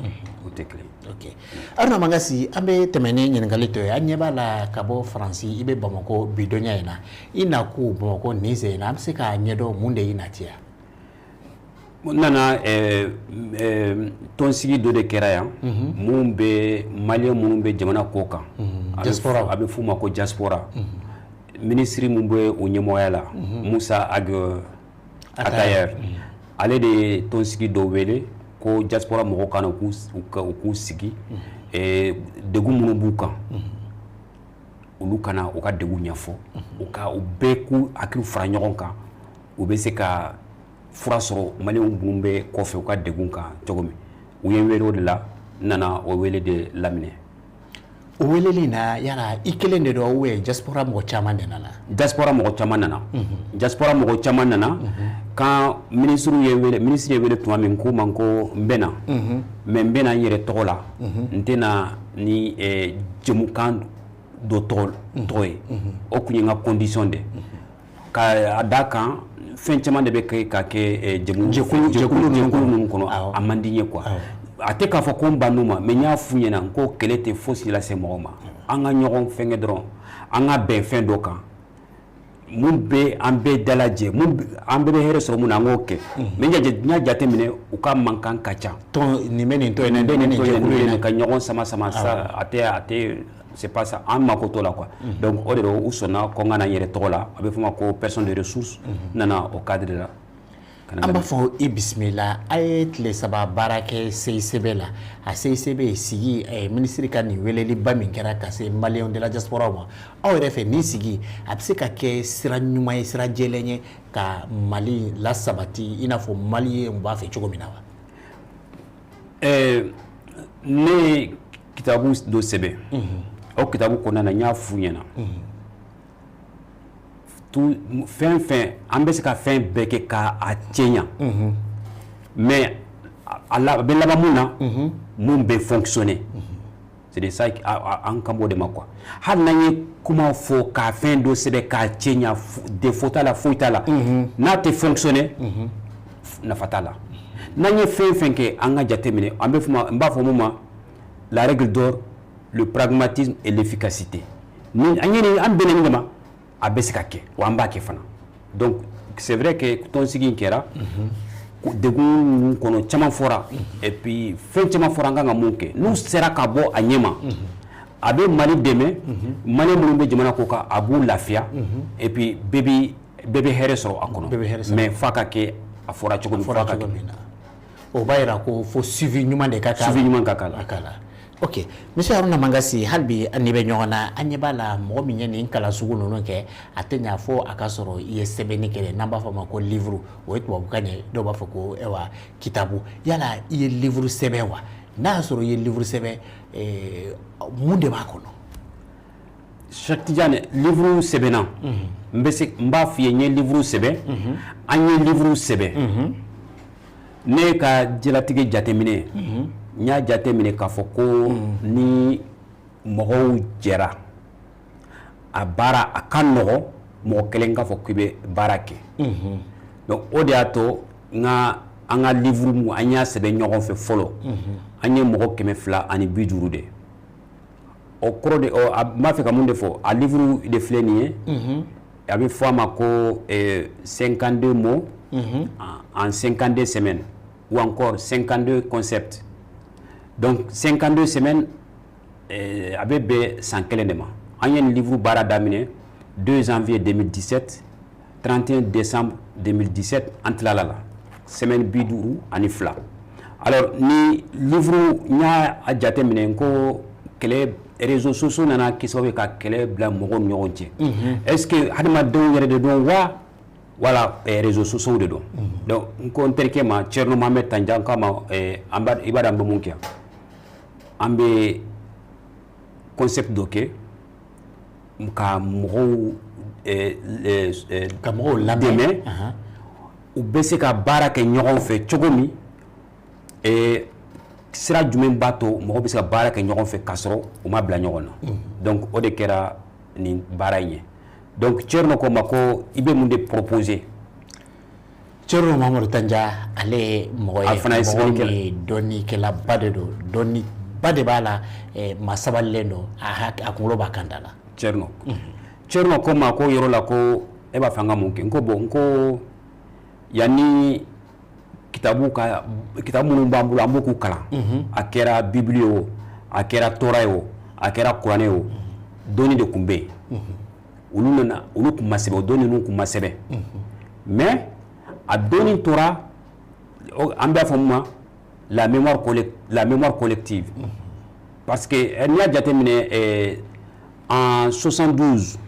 B: o tɛ kelen ye.
A: Ok, Haruna Mangasi, an bɛ tɛmɛ ni ɲininkali tɔ ye. An ɲɛ b'a la ka bɔ Faransi, i bɛ Bamakɔ bidonya in na. I na ko Bamakɔ nin sen in na, an bɛ se k'a ɲɛdɔn mun de y'i natiya?
B: N nana, tɔnsigi dɔ de kɛra yan mun bɛ maliyɛn minnu bɛ jamana kɔ kan.
A: Diaspora.
B: A bɛ f'u ma ko diaspora. Minisiri mun bɛ o ɲɛmɔgɔya la, Musa Ag Atayer, ale de ye tɔnsigi dɔ wele ko diaspora mɔgɔw ka na u k'u sigi, degun minnu b'u kan. Olu kana u ka degun ɲɛfɔ, u ka u bɛɛ k'u hakili fara ɲɔgɔn kan, u bɛ se ka fura sɔrɔ Maliyɛnw minnu bɛ kɔfɛ, u ka degun kan cogo min. U ye n wele, o de la n nana o wele de laminɛ.
A: O weleli in na, yala i kelen de don ou bien diaspora mɔgɔ caman de nana?
B: Diaspora mɔgɔ caman nana, diaspora mɔgɔ caman nana. Quand ministre ye wele, ministre ye wele tuma min, ko ma ko n bɛ na, mais n bɛ na n yɛrɛ tɔgɔ la, n tɛna ni jɛmukan dɔ tɔgɔ ye. O tun ye n ka condition de ka a da kan. Fɛn caman de bɛ kɛ ka kɛ jɛmu
A: jɛkulu
B: ninnu kɔnɔ, a man di n ye quoi. A tɛ k'a fɔ ko n bann'u ma, mais n y'a f'u ɲɛna ko kɛlɛ tɛ fosi lase mɔgɔ ma. An ka ɲɔgɔn fɛnkɛ dɔrɔn, an ka bɛn fɛn dɔ kan mun bɛ an bɛɛ dalajɛ, mun an bɛɛ bɛ hɛrɛ sɔrɔ mun na, an k'o kɛ. Mais n y'a jateminɛ, u ka mankan ka ca.
A: Tɔn nin bɛ nin tɔn in na,
B: nin bɛ nin jɛkulu in na, ka ɲɔgɔn sama sama sa, a tɛ, c'est pas ça, an mako t'o la quoi. Donc o de don, u sɔnna ko n ka na n yɛrɛ tɔgɔ la. A bɛ fɔ o ma ko personne de ressource. N nana o cadre la.
A: An b'a fɔ i bisimila. A ye tile 3 baara kɛ CICB la. A CICB sigi, minisiri ka nin weleliba min kɛra ka se Maliyɛnw de la diaspora ma, aw yɛrɛ fɛ, nin sigi a bɛ se ka kɛ sira ɲuman ye, sira jɛlen ye ka Mali lasabati i n'a fɔ Maliyɛnw b'a fɛ cogo min na wa?
B: Ne ye kitabu dɔ sɛbɛn. O kitabu kɔnɔna na, n y'a f'u ɲɛna fɛn fɛn, an bɛ se ka fɛn bɛɛ kɛ k'a cɛɲa, mais a bɛ laban mun na? Mun bɛ fonctionner, c'est de ça, an kan b'o de ma quoi. Hali n'an ye kuma fɔ k'a fɛn dɔ sɛbɛn k'a cɛɲa, défaut t'a la, foyi t'a la, n'a tɛ fonctionner, nafa t'a la. N'an ye fɛn fɛn kɛ, an ka jateminɛ, an bɛ fɔ ma, n b'a fɔ mun ma, la règle d'or, le pragmatisme et l'efficacité. Ni an ye nin, an bɛnna nin de ma, a bɛ se ka kɛ wa an b'a kɛ fana. Donc c'est vrai que tɔnsigi in kɛra degun ninnu kɔnɔ, caman fɔra, et puis fɛn caman fɔra an kan ka mun kɛ. N'u sera ka bɔ a ɲɛma, a bɛ Mali dɛmɛ, Maliyɛn minnu bɛ jamana ko kan, a b'u lafiya, et puis bɛɛ bɛ hɛrɛ sɔrɔ a kɔnɔ. Mais f'a ka kɛ a fɔra cogo min.
A: F'a ka kɛ min na, o b'a yira ko fo suivi ɲuman de ka k'a la.
B: Suivi ɲuman ka k'a la.
A: A la. Ok, monsieur Haruna Mangasi, hali bi an ni bɛ ɲɔgɔn na. An ɲɛ b'a la, mɔgɔ min ye nin kalan sugu ninnu kɛ, a tɛ ɲa fo a ka sɔrɔ i ye sɛbɛnni kɛ, n'an b'a fɔ a ma ko livre, o ye tubabukan ye, dɔw b'a fɔ ko ayiwa kitabu. Yala i ye livre sɛbɛn wa? N'a y'a sɔrɔ i ye livre sɛbɛn, mun de b'a kɔnɔ?
B: Cheikh Tidiane, livre sɛbɛnna. N bɛ se n b'a f'i ye, n ye livre sɛbɛn, an ye livre sɛbɛn. Ne ka diɲɛlatigɛ jateminɛ, n y'a jateminɛ k'a fɔ ko ni mɔgɔw jɛra a baara, a ka nɔgɔ mɔgɔ kelen k'a fɔ k'i bɛ baara kɛ. Donc o de y'a to n ka an ka livre mun an y'a sɛbɛn ɲɔgɔn fɛ fɔlɔ, an ye mɔgɔ 250 de. O kɔrɔ de, n b'a fɛ ka mun de fɔ? A livre de filɛ nin ye, a bɛ fɔ a ma ko 52 mots en 52 semaines ou encore 52 concepts. Donc 52 semaines, a bɛ bɛn san kelen de ma. An ye nin livre baara daminɛ 2 janvier 2017, 31 décembre 2017 an tilala la, semaine 52. Alors ni livre, n y'a jateminɛ n ko kɛlɛ, réseaux sociaux nana kɛ sababu ye ka kɛlɛ bila mɔgɔw ni ɲɔgɔn cɛ. Est ce que hadamadenw yɛrɛ de don wa, wala réseaux sociaux de don? Donc n ko n terikɛ ma, Thierno Mohamed Tanja, n k'a ma an b'a, i b'a dɔn an bɛ mun kɛ? An bɛ concept dɔ kɛ ka mɔgɔw
A: ka mɔgɔw lamɛn,
B: dɛmɛ, u bɛ se ka baara kɛ ɲɔgɔn fɛ cogo min. Sira jumɛn b'a to mɔgɔ bɛ se ka baara kɛ ɲɔgɔn fɛ k'a sɔrɔ u ma bila ɲɔgɔn na? Donc o de kɛra nin baara in ye. Donc Thierno ko ma ko i bɛ mun de proposer?
A: Thierno Mamadou Tanja, ale ye mɔgɔ ye,
B: A fana ye
A: mɔgɔ
B: sɛbɛnnikɛla.
A: min ye dɔnnikɛlaba de don, dɔnniba de b'a la, maa sabalilen don, a kunkolo b'a kan da la.
B: Thierno ko ma ko yɔrɔ la ko e b'a fɛ an ka mun kɛ? N ko bon, n ko yanni kitabu ka kitabu minnu b'an bolo, an b'o k'u kalan, a kɛra Bibili ye o, a kɛra Tora ye o, a kɛra Kuranɛ ye o, dɔnni de tun bɛ yen. Olu nana, olu tun ma sɛbɛn, o dɔnni ninnu tun ma sɛbɛn, mais a dɔnni tora, an b'a fɔ mun ma la mémoire collective, parce que n'i y'a jateminɛ En 72,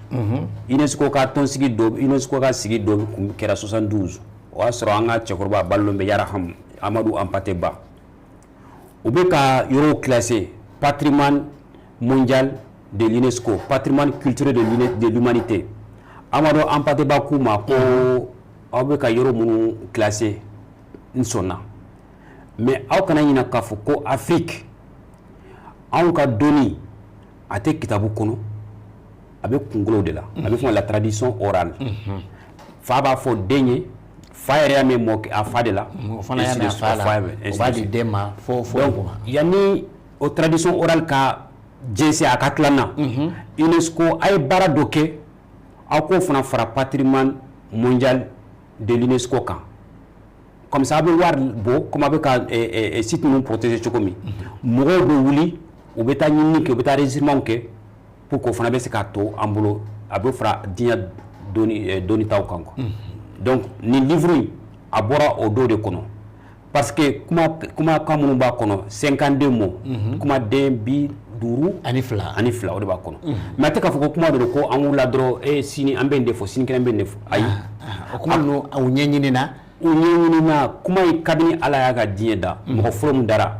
B: UNESCO ka tɔnsigi dɔ, UNESCO ka sigi dɔ kun kɛra 72. O y'a sɔrɔ an ka cɛkɔrɔba balolen bɛ, Yaraham Amadou Hampâté Bâ. U bɛ ka yɔrɔw classé patrimoine mondial de l'UNESCO, patrimoine culturel de l'humanité. Amadou Hampâté Bâ k'u ma ko aw bɛ ka yɔrɔ minnu classé, n sɔnna, mais aw kana ɲinɛ k'a fɔ ko Afrique, anw ka dɔnni a tɛ kitabu kɔnɔ, a bɛ kunkolo de la. A bɛ fɔ la tradition orale. Fa b'a fɔ den ye, fa yɛrɛ y'a mɛn mɔkɛ a fa de la.
A: O fana y'a mɛn a fa la, o b'a di den ma fo fo.
B: Donc yanni o tradition orale ka jɛnsɛn, a ka tila na, UNESCO a ye baara dɔ kɛ, aw k'o fana fara patrimoine mondial de l'UNESCO kan. Comme ça a bɛ wari bɔ, comme a bɛ ka site ninnu protéger cogo min, mɔgɔw bɛ wuli, u bɛ taa ɲinini kɛ, u bɛ taa enregistrement kɛ pour que o fana bɛ se k'a to an bolo, a bɛ fara diɲɛ dɔnni dɔnnitaw kan quoi. Donc nin livre in, a bɔra o dɔ de kɔnɔ, parce que kuma kumakan minnu b'a kɔnɔ, 52 mots, kumaden 52
A: ani.
B: Ani fila, o de b'a kɔnɔ. Mais a tɛ k'a fɔ ko kuma dɔ don ko an wulila dɔrɔn, e sini an bɛ nin de fɔ, sinikɛnɛ an bɛ nin de fɔ, ayi.
A: O kuma ninnu, u ɲɛɲinina.
B: U ɲɛɲinina. Kuma in, kabini Ala y'a ka diɲɛ da, mɔgɔ fɔlɔ min dara,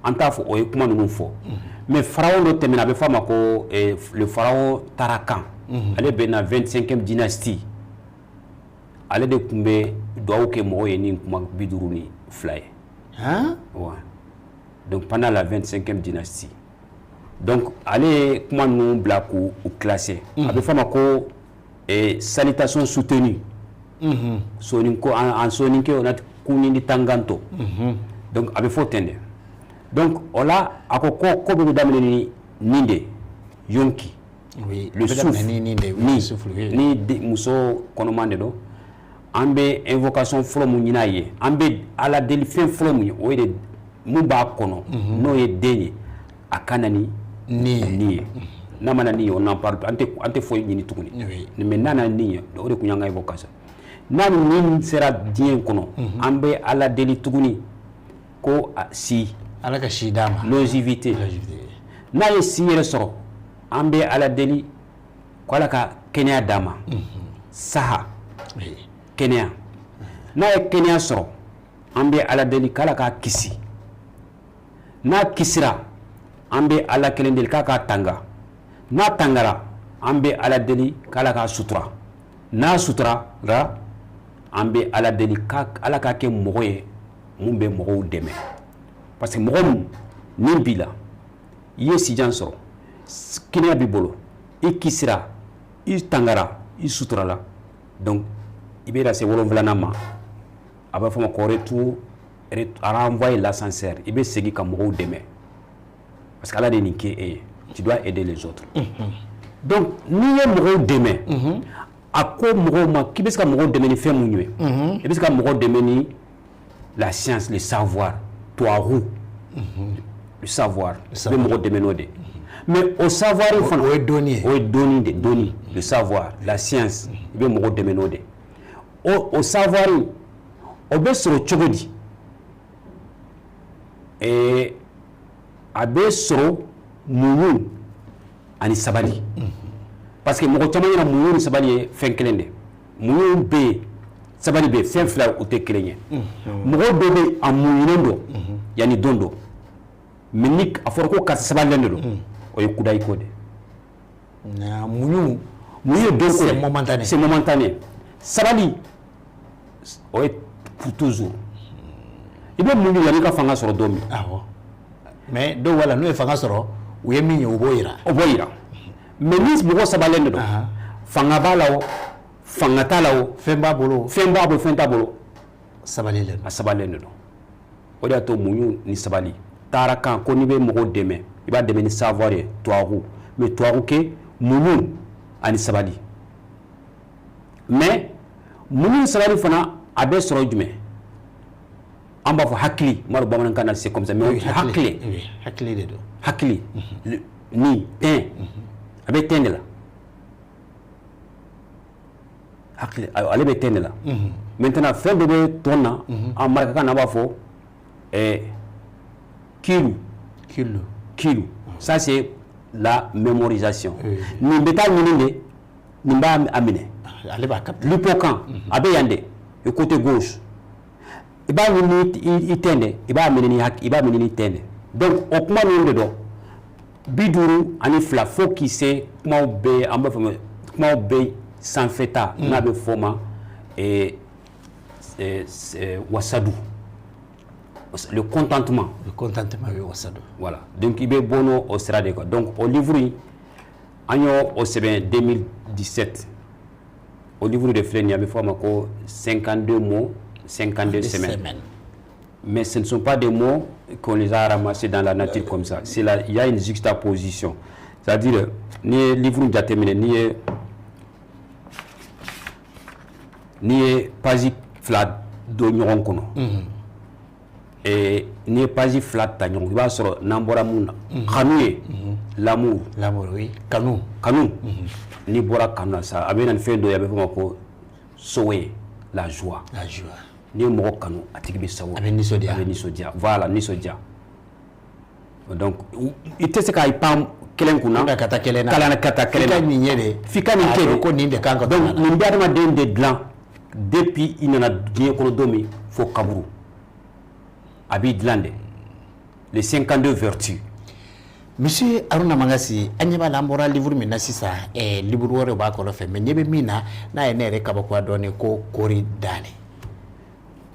B: an t'a fɔ o ye kuma ninnu fɔ. Mais pharaon dɔ tɛmɛna, a bɛ fɔ a ma ko le pharaon Tarakan. Ale bɛ na 25e dynastie. Ale de tun bɛ dugawu kɛ mɔgɔw ye ni kuma 52 ye. Ouais. Donc pendant la 25e dynastie. Donc ale ye kuma ninnu bila k'u classer. A bɛ fɔ a ma ko salutation soutenue. Soninko en soninké, on a kunini tanganto. Donc a bɛ fɔ ten de. Donc o la, a ko ko ko bɛ daminɛ ni nin de yonki.
A: Oui,
B: le souffle.
A: Ni de
B: ni
A: souffle, oui.
B: Ni muso kɔnɔman de don, an bɛ invocation fɔlɔ mun ɲini a ye, an bɛ Ala deli fɛn fɔlɔ mun ye, o ye de mun b'a kɔnɔ, n'o ye den ye, a ka na ni
A: ni
B: ni ye. N'a ma na ni ye, on n'en parle pas, an tɛ foyi ɲini tuguni. Mais n'a nana ni ye, o de tun y'an ka invocation. N'a ni sera diɲɛ kɔnɔ, an bɛ Ala deli tuguni ko si.
A: Ala ka si d'a ma.
B: Longévité. N'a ye si yɛrɛ sɔrɔ, an bɛ Ala deli ko Ala ka kɛnɛya d'a ma, saha, kɛnɛya. N'a ye kɛnɛya sɔrɔ, an bɛ Ala deli k'Ala k'a kisi. N'a kisira, an bɛ Ala kelen deli k'a k'a tanga. N'a tangara, an bɛ Ala deli k'Ala k'a sutura. N'a suturara, an bɛ Ala deli k'Ala k'a kɛ mɔgɔ ye mun bɛ mɔgɔw dɛmɛ, parce que mɔgɔ mun nin b'i la, i ye sijan sɔrɔ, kɛnɛya b'i bolo, i kisira, i tangara, i suturala, donc i bɛ se wolonfilanan ma, a b'a fɔ ma ko retour, renvoyer l'ascenseur. I bɛ segin ka mɔgɔw dɛmɛ, parce que Ala de ye nin kɛ e ye, tu dois aider les autres. Donc n'i ye mɔgɔw dɛmɛ, a ko mɔgɔw ma k'i bɛ se ka mɔgɔw dɛmɛ ni fɛn mun ye, i bɛ se ka mɔgɔw dɛmɛ ni la science, le savoir, tubabu le savoir, i bɛ mɔgɔ dɛmɛ n'o de. Mais o savoir in fana,
A: o ye dɔnni ye.
B: O ye dɔnni de, dɔnni, le savoir, la science, i bɛ mɔgɔw dɛmɛ n'o de. O savoir in, o bɛ sɔrɔ cogo di? A bɛ sɔrɔ muɲu ani sabali, parce que mɔgɔ caman ɲɛna muɲu ni sabali ye fɛn kelen de. Muɲu bɛ yen, sabali bɛ yen, fɛn fila o tɛ kelen ye. Mɔgɔ dɔ bɛ yen, a muɲunen don yanni don dɔ, mais ni a fɔra ko karisa sabalilen de don, o ye kudayi ko de.
A: Muɲu.
B: Muɲu ye don ko ye.
A: C'est momentané.
B: C'est momentané. Sabali, o ye pour toujours. I bɛ muɲu yanni i ka fanga sɔrɔ don min.
A: Awɔ, mais dɔw b'a la, n'u ye fanga sɔrɔ, u ye min ye, u b'o yira.
B: O b'o yira. Mais ni mɔgɔ sabalilen de don, fanga b'a la o, fanga t'a la o,
A: fɛn b'a bolo,
B: fɛn b'a bolo, fɛn t'a bolo,
A: sabalilen don.
B: A sabalilen de don. O de y'a to muɲu ni sabali taara kan ko n'i bɛ mɔgɔw dɛmɛ, i b'a dɛmɛ ni savoir ye, tubabu, mais tubabu kɛ muɲu ani sabali. Mais muɲu ni sabali fana, a bɛ sɔrɔ jumɛn? An b'a fɔ hakili, n b'a dɔn bamanankan na c'est comme ça, mais hakili.
A: Oui, hakili de don.
B: Hakili ni tɛn, a bɛ tɛn de la. Hakili, ale bɛ tɛn de la. Maintenant, fɛn dɔ bɛ tɔn na, an marakakan na, an b'a fɔ kilu.
A: Kilu.
B: Kilu, ça c'est la mémorisation. Nin bɛ taa ɲini de, nin b'a a minɛ.
A: Ale b'a capter.
B: L'hippocampe a bɛ yan de, le côté gauche. I b'a ɲini i tɛn de, i b'a minɛ ni i b'a minɛ ni tɛn de. Donc o kuma ninnu de dɔn 52 fo k'i se kumaw bɛ, an b'a fɔ kumaw bɛ sanfɛta n'a bɛ fɔ o ma wasadu, le contentement.
A: Le contentement bɛ wasadu.
B: Voilà, donc i bɛ bɔ n'o o sira de kan. Donc o livre in, an y'o o sɛbɛn 2017. O livre de filɛ nin ye, a bɛ fɔ a ma ko 52 mots, 52 semaines. Mais ce ne sont pas des mots qu'on les a ramassés dans la nature comme ça. C'est là, il y a une juxtaposition. C'est-à-dire, n'i ye livre jateminɛ, n'i ye page fila don ɲɔgɔn kɔnɔ, n'i ye page fila ta ɲɔgɔn, i b'a sɔrɔ n'an bɔra mun na, kanu ye, l'amour.
A: L'amour, oui, kanu.
B: Kanu. N'i bɔra kanu na sa, a bɛ na ni fɛn dɔ ye, a bɛ fɔ o ma ko sowe, la joie.
A: La joie.
B: N'i ye mɔgɔ kanu, a tigi bɛ sago.
A: A bɛ nisɔndiya.
B: A bɛ nisɔndiya, voilà, nisɔndiya. Donc i tɛ se ka i pan kelen kunna
A: ka taa kelen na.
B: Kalan ka taa kelen na.
A: F'i ka nin ye de.
B: F'i ka nin kɛ de.
A: Ko nin de kan ka.
B: Donc nin bɛ adamaden de dilan depuis i nana diɲɛ kɔnɔ don min fo kaburu. A b'i dilan de. Les 52 vertus.
A: Monsieur Harouna Mangassi, an ɲɛ b'a la, an bɔra livre min na sisan, livre wɛrɛ b'a kɔrɔfɛ, mais ɲɛ bɛ min na n'a ye ne yɛrɛ kabakoya dɔɔnin ko Kori Dale.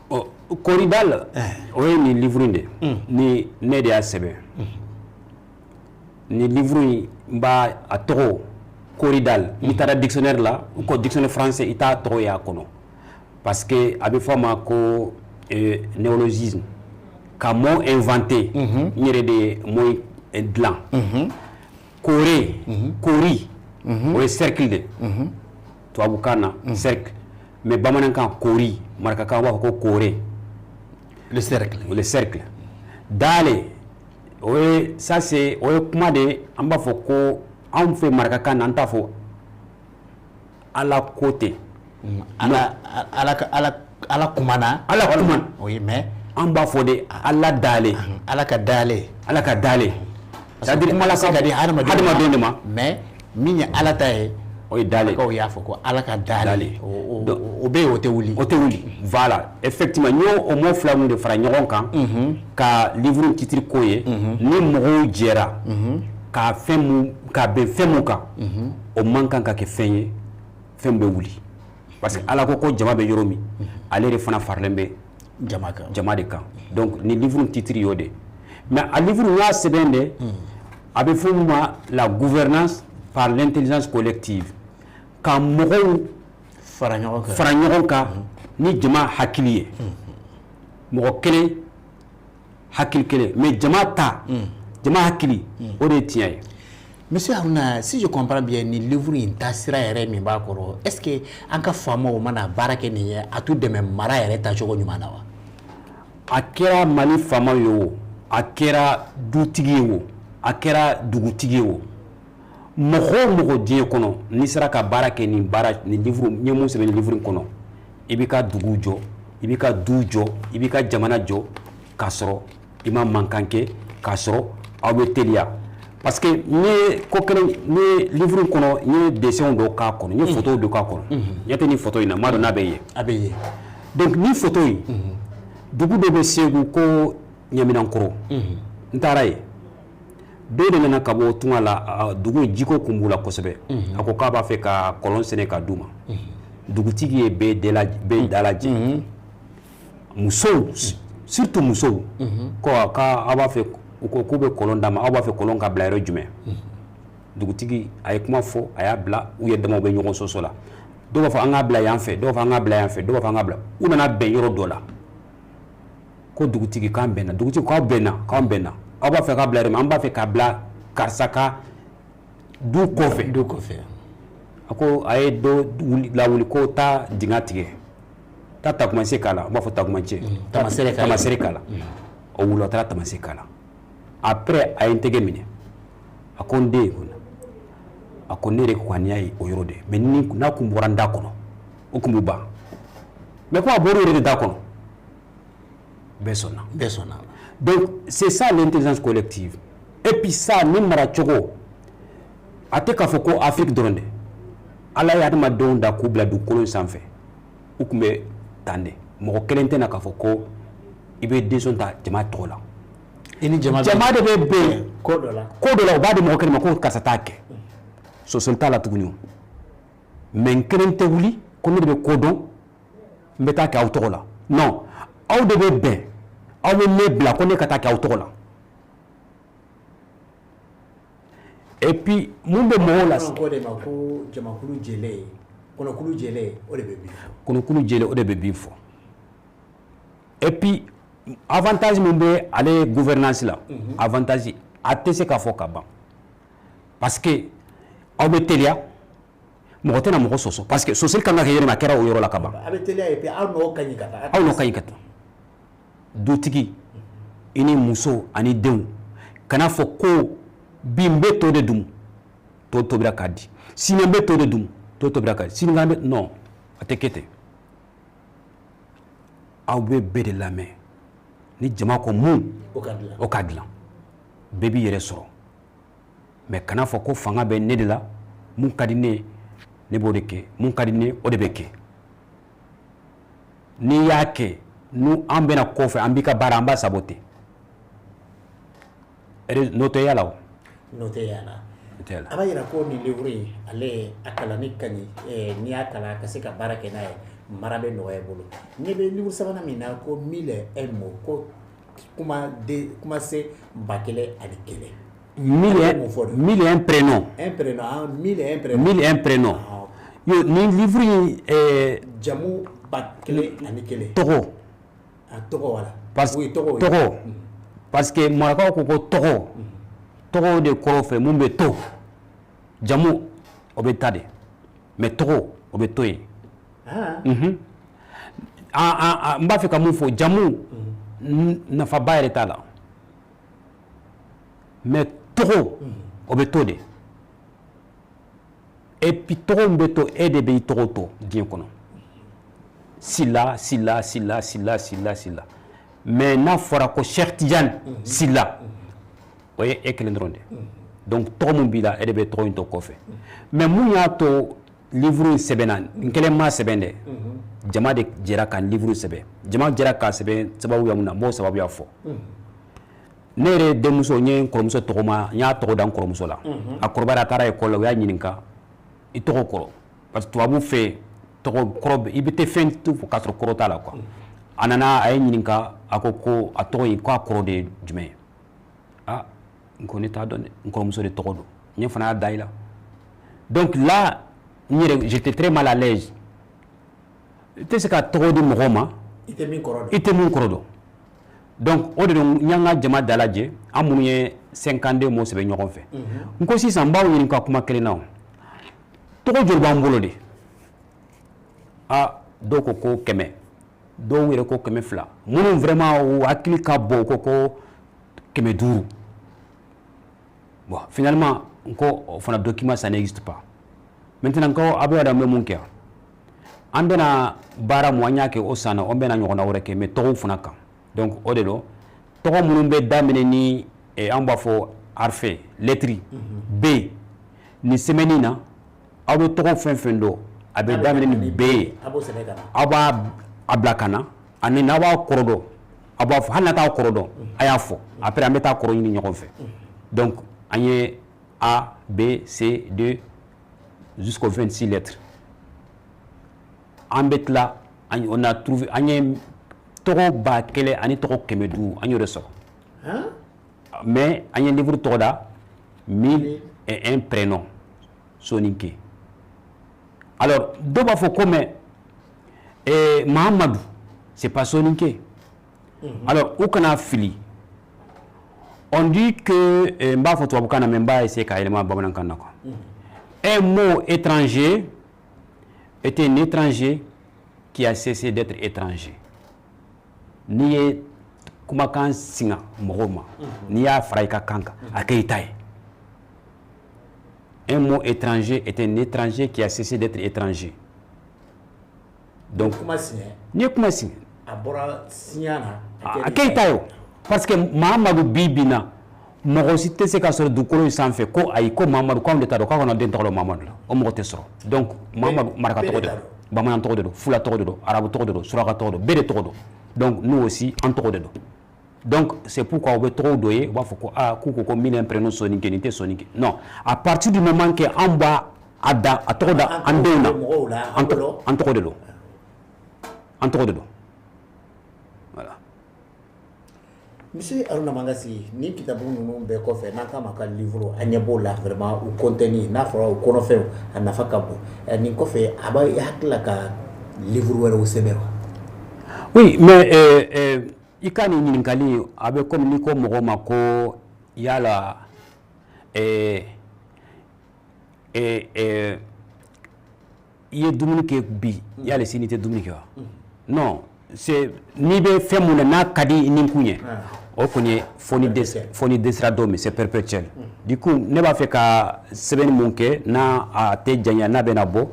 B: Ɔ, Kori Dale, o ye nin livre in de ni ne de y'a sɛbɛn. Nin livre in, n b'a a tɔgɔ Kori Dale. N'i taara dictionnaire la, ko dictionnaire français, i t'a tɔgɔ ye a kɔnɔ. Parce que a bɛ fɔ a ma ko néologisme, ka mot inventé. N yɛrɛ de ye mot dilan. Kore, kori, o ye cercle de. Tubabukan na cercle, mais bamanankan kori, marakakan b'a fɔ ko kore.
A: Le cercle.
B: Le cercle. Dale, o ye, ça c'est, o ye kuma de, an b'a fɔ ko anw fɛ marakakan na, an t'a fɔ Ala ko ten.
A: Ala ala ala Ala kumana.
B: Ala kumana.
A: Oui, mais
B: an b'a fɔ de Ala dale.
A: Ala ka dale.
B: Ala ka dale. C'est-à-dire
A: kuma
B: Ala
A: ka di
B: hadamaden de ma.
A: Mais min ye Ala ta ye,
B: o ye dale.
A: Marakaw y'a fɔ ko Ala ka dale. O bɛ yen, o tɛ wuli.
B: O tɛ wuli. Voilà, effectivement, n y'o o mot fila ninnu de fara ɲɔgɔn kan ka livre titre ko ye. Ni mɔgɔw jɛra ka fɛn mun, ka bɛn fɛn mun kan, o man kan ka kɛ fɛn ye fɛn bɛ wuli. Parce que Ala ko ko jama bɛ yɔrɔ min, ale de fana faralen bɛ
A: jama kan.
B: Jama de kan. Donc ni livre titre y'o de. Mais a livre n y'a sɛbɛn de, a bɛ fɔ mun ma la gouvernance par l'intelligence collective. Ka mɔgɔw
A: fara ɲɔgɔn kan.
B: Fara ɲɔgɔn kan ni jama hakili ye. Mɔgɔ kelen hakili kelen, mais jama ta, jama hakili, o de ye tiɲɛ ye.
A: Monsieur Harouna, si je comprends bien, nin livre in taasira yɛrɛ min b'a kɔrɔ, est ce que an ka faamaw mana baara kɛ nin ye, a t'u dɛmɛ mara yɛrɛ tacogo ɲuman na wa?
B: A kɛra Mali faamaw ye o, a kɛra dutigi ye o, a kɛra dugutigi ye o, mɔgɔ o mɔgɔ diɲɛ kɔnɔ, n'i sera ka baara kɛ nin baara nin livre, n ye mun sɛbɛn nin livre in kɔnɔ, i b'i ka dugu jɔ, i b'i ka du jɔ, i b'i ka jamana jɔ, k'a sɔrɔ i ma mankan kɛ, k'a sɔrɔ aw bɛ teliya. Parce que n ye ko kelen, n ye livre in kɔnɔ, n ye dessin dɔw k'a kɔnɔ, n ye photo dɔw k'a kɔnɔ. Ɲɛ tɛ nin photo in na, n m'a dɔn n'a bɛ ye.
A: A bɛ ye.
B: Donc nin photo in, dugu dɔ bɛ Segu ko Ɲaminankɔrɔ, n taara yen. Dɔ de nana ka bɔ tunga la, dugu in jiko kun b'u la kosɛbɛ. A ko k'a b'a fɛ ka kɔlɔn sɛnɛ ka d'u ma. Dugutigi ye bɛɛ dalajɛ. Musow, surtout musow, ko k'aw b'a fɛ, u ko k'u bɛ kɔlɔn d'a ma, aw b'a fɛ kɔlɔn ka bila yɔrɔ jumɛn? Dugutigi a ye kuma fɔ, a y'a bila, u yɛrɛ damaw bɛ ɲɔgɔn sɔsɔ la. Dɔw b'a fɔ an k'a bila yan fɛ, dɔw b'a fɔ an k'a bila yan fɛ, dɔw b'a fɔ an k'a bila. U nana bɛn yɔrɔ dɔ la. Ko dugutigi k'an bɛnna, dugutigi k'aw bɛnna, k'an bɛnna. Aw b'a fɛ k'a bila yɔrɔ min, an b'a fɛ k'a bila karisa ka du kɔfɛ.
A: Du kɔfɛ.
B: A ko a ye dɔ lawuli ko taa dingɛ tigɛ, taa takumase k'a la, u b'a fɔ takumacɛ.
A: Tamasere k'a la.
B: Tamasere k'a la. O wulila, o taara tamase k'a la. Après a ye n tɛgɛ minɛ, a ko n den, a ko ne yɛrɛ kɔni ye o yɔrɔ de, mais ni n'a kun bɔra n da kɔnɔ, o kun bɛ ban. Mais ko a bɔra o yɛrɛ de da kɔnɔ, bɛɛ sɔnna.
A: Bɛɛ sɔnna.
B: Donc c'est ça l'intelligence collective. Et puis ça, ni maracogo A tɛ k'a fɔ ko Afrique dɔrɔn dɛ. Ala ye adamadenw da k'u bila dugukolo in sanfɛ, u tun bɛ tan de. Mɔgɔ kelen tɛ na k'a fɔ ko i bɛ décision ta jama tɔgɔ la.
A: I ni jama.
B: Jama de bɛ bɛn
A: ko dɔ la.
B: Ko dɔ la, u b'a di mɔgɔ kelen ma ko karisa t'a kɛ. Sɔsɔli t'a la tuguni o. Mais n kelen tɛ wuli ko ne de bɛ ko dɔn, n bɛ taa kɛ aw tɔgɔ la. Non, aw de bɛ bɛn, aw bɛ ne bila ko ne ka taa kɛ aw tɔgɔ la. Et puis mun bɛ mɔgɔw la?
A: Ko de ma ko jamakulu jɛlen, kɔnɔkulu jɛlen, o de bɛ bin fɔ.
B: Kɔnɔkulu jɛlen, o de bɛ bin fɔ. Et puis avantage min bɛ ale gouvernance la, avantage a tɛ se ka fɔ ka ban, parce que aw bɛ teliya, mɔgɔ tɛna mɔgɔ sɔsɔ, parce que sɔsɔli kan ka kɛ yɔrɔ min, a kɛra o yɔrɔ la ka ban.
A: A bɛ teliya, et puis aw nɔ ka ɲi ka taa.
B: Aw nɔ ka ɲi ka taa. Dutigi, i ni muso ani denw, kana fɔ ko bi n bɛ to de dun, to tobira k'a di, sini n bɛ to de dun, to tobira k'a di, sini n bɛ. Non, a tɛ kɛ ten. Aw bɛ bɛɛ de lamɛn. Ni jama ko mun,
A: o ka dilan.
B: O ka dilan, bɛɛ b'i yɛrɛ sɔrɔ. Mais kana fɔ ko fanga bɛ ne de la, mun ka di ne ye, ne b'o de kɛ, mun ka di ne ye, o de bɛ kɛ. N'i y'a kɛ, nu an bɛna kɔfɛ, an b'i ka baara, an b'a saboter. N'o tɛ yala o.
A: N'o tɛ yala.
B: N'o tɛ yala.
A: A b'a yira ko nin livre in, ale a kalanni ka ɲi. N'i y'a kalan ka se ka baara kɛ n'a ye, mara bɛ nɔgɔya i bolo. Ne bɛ livre sabanan min na, ko Mille et un mots, ko kuma de kuma se 1001.
B: Mille et un prénom.
A: Un prénom, ah, mille et un prénom.
B: Mille et un prénom. Yo, nin livre in
A: Jamu 1001.
B: Tɔgɔ.
A: A tɔgɔ, wala.
B: Parce
A: oui, tɔgɔ.
B: Tɔgɔ, parce que marakaw ko ko tɔgɔ, tɔgɔ de kɔrɔ fɛ mun bɛ to. Jamu, o bɛ ta de, mais tɔgɔ, o bɛ to yen. N b'a fɛ ka mun fɔ, jamu nafaba yɛrɛ t'a la, mais tɔgɔ, o bɛ to de. Et puis tɔgɔ min bɛ to, e de bɛ i tɔgɔ to diɲɛ kɔnɔ. Sila, Sila, Sila, Sila, Sila, Sila. Mais n'a fɔra ko Cheikh Tidiane Sila, o ye e kelen dɔrɔn de. Donc tɔgɔ mun b'i la, e de bɛ tɔgɔ in to kɔfɛ. Mais mun y'a to livre in sɛbɛnna? N kelen m'a sɛbɛn dɛ, jama de jɛra ka livre sɛbɛn. Jama jɛra k'a sɛbɛn sababuya mun na, n b'o sababuya fɔ. Ne yɛrɛ denmuso, n ye n kɔrɔmuso tɔgɔ ma, n y'a tɔgɔ da n kɔrɔmuso la. A kɔrɔbayara, a taara école la, u y'a ɲininka i tɔgɔ kɔrɔ, parce que tubabu fɛ yen, tɔgɔ kɔrɔ i bɛ tɛ fɛn to k'a sɔrɔ kɔrɔ t'a la quoi. A nana, a ye ɲininka, a ko ko a tɔgɔ in, k'a kɔrɔ de ye jumɛn ye? Ah, n ko ne t'a dɔn dɛ, n kɔrɔmuso de tɔgɔ don, n fana y'a da i la. Donc là, n yɛrɛ, j'étais très mal à l'aise. I tɛ se ka tɔgɔ di mɔgɔ ma
A: i tɛ min kɔrɔ dɔn.
B: I tɛ min kɔrɔ dɔn. Donc o de don, n y'an ka jama dalajɛ, an minnu ye 52 mots sɛbɛn ɲɔgɔn fɛ. N ko sisan, n b'aw ɲininka kuma kelen na. O tɔgɔ joli b'an bolo de? Ah, dɔw ko ko 100, dɔw yɛrɛ ko 200, minnu vraiment u hakili ka bon, u ko ko 500. Bon, finalement n ko o fana document, ça n'existe pas. Maintenant n ko a bɛ an bɛ mun kɛ? An bɛna baara mun, an y'a kɛ o san na, an bɛna ɲɔgɔnna wɛrɛ kɛ, mais tɔgɔw fana kan. Donc o de don, tɔgɔ minnu bɛ daminɛ ni an b'a fɔ harfe, lettre B, nin semaine na, aw bɛ tɔgɔ fɛn fɛn dɔn, a bɛ daminɛ ni B ye,
A: a b'o sɛbɛn ka na.
B: Aw b'a a bila ka na, ani n'aw b'a kɔrɔ dɔn, aw b'a fɔ. Hali n'a t'a kɔrɔ dɔn, a y'a fɔ. Après an bɛ taa kɔrɔ ɲini ɲɔgɔn fɛ. Donc an ye A, B, C, D jusqu'aux 26 lettres. An bɛ tila, on a trouvé, an ye tɔgɔ 1000 ani tɔgɔ 500, an y'o de sɔrɔ. Mais an ye livre tɔgɔ da Mille et un prénom soninké. Alors dɔw b'a fɔ ko mais Mahamadou, c'est pas soninké. Alors u kana fili. On dit que n b'a fɔ tubabukan na, mais n b'a essayer k'a yɛlɛma bamanankan na quoi. Un mot étranger est un étranger qui a cessé d'être étranger. N'i ye kumakan singa mɔgɔw ma, n'i y'a fara i ka kan kan, a kɛ i ta ye. Un mot étranger est un étranger qui a cessé d'être étranger. Donc
A: kuma siɲɛ.
B: N'i ye kuma siɲɛ,
A: a bɔra siɲɛ na.
B: A kɛ i ta ye o, parce que Mahamadu bi bi na, Mɔgɔ si tɛ se ka sɔrɔ dugukolo in sanfɛ ko ayi, ko Mamadu, ko anw de t'a dɔn k'aw kana den tɔgɔ dɔn Mamadu la, o mɔgɔ tɛ sɔrɔ. Donc Mamadu, maraka tɔgɔ de don, bamanan tɔgɔ de don, fula tɔgɔ de don, arabu tɔgɔ de don, suraka tɔgɔ don, bɛɛ de tɔgɔ don. Donc nous aussi, an tɔgɔ de don. Donc c'est pourquoi u bɛ tɔgɔw dɔ ye, u b'a fɔ ko aa, k'u ko mille un prénom soninké, nin tɛ soninké. Non, à partir du moment que an b'a a da, a tɔgɔ da an denw na, an tɔgɔ de don, an tɔgɔ de don, voilà.
A: Monsieur Haruna Mangasi, ni kitabu ninnu bɛɛ kɔfɛ, n'an k'a ma ka livre, an ɲɛ b'o la vraiment, u contenu n'a fɔra u kɔnɔfɛnw, a nafa ka bon. Nin kɔfɛ, a b'a hakili la ka livre wɛrɛw sɛbɛn wa?
B: Oui, mais i ka nin ɲininkali, a bɛ komi n'i ko mɔgɔ ma ko yala i ye dumuni kɛ bi, yala sini i tɛ dumuni kɛ wa? Non, c'est n'i bɛ fɛn mun na, n'a ka di ni kun ye, o kɔni ye fo ni dɛsɛra don min, c'est perpétuel. Du coup, ne b'a fɛ ka sɛbɛnni mun kɛ, n'a a tɛ janya, n'a bɛna bɔ,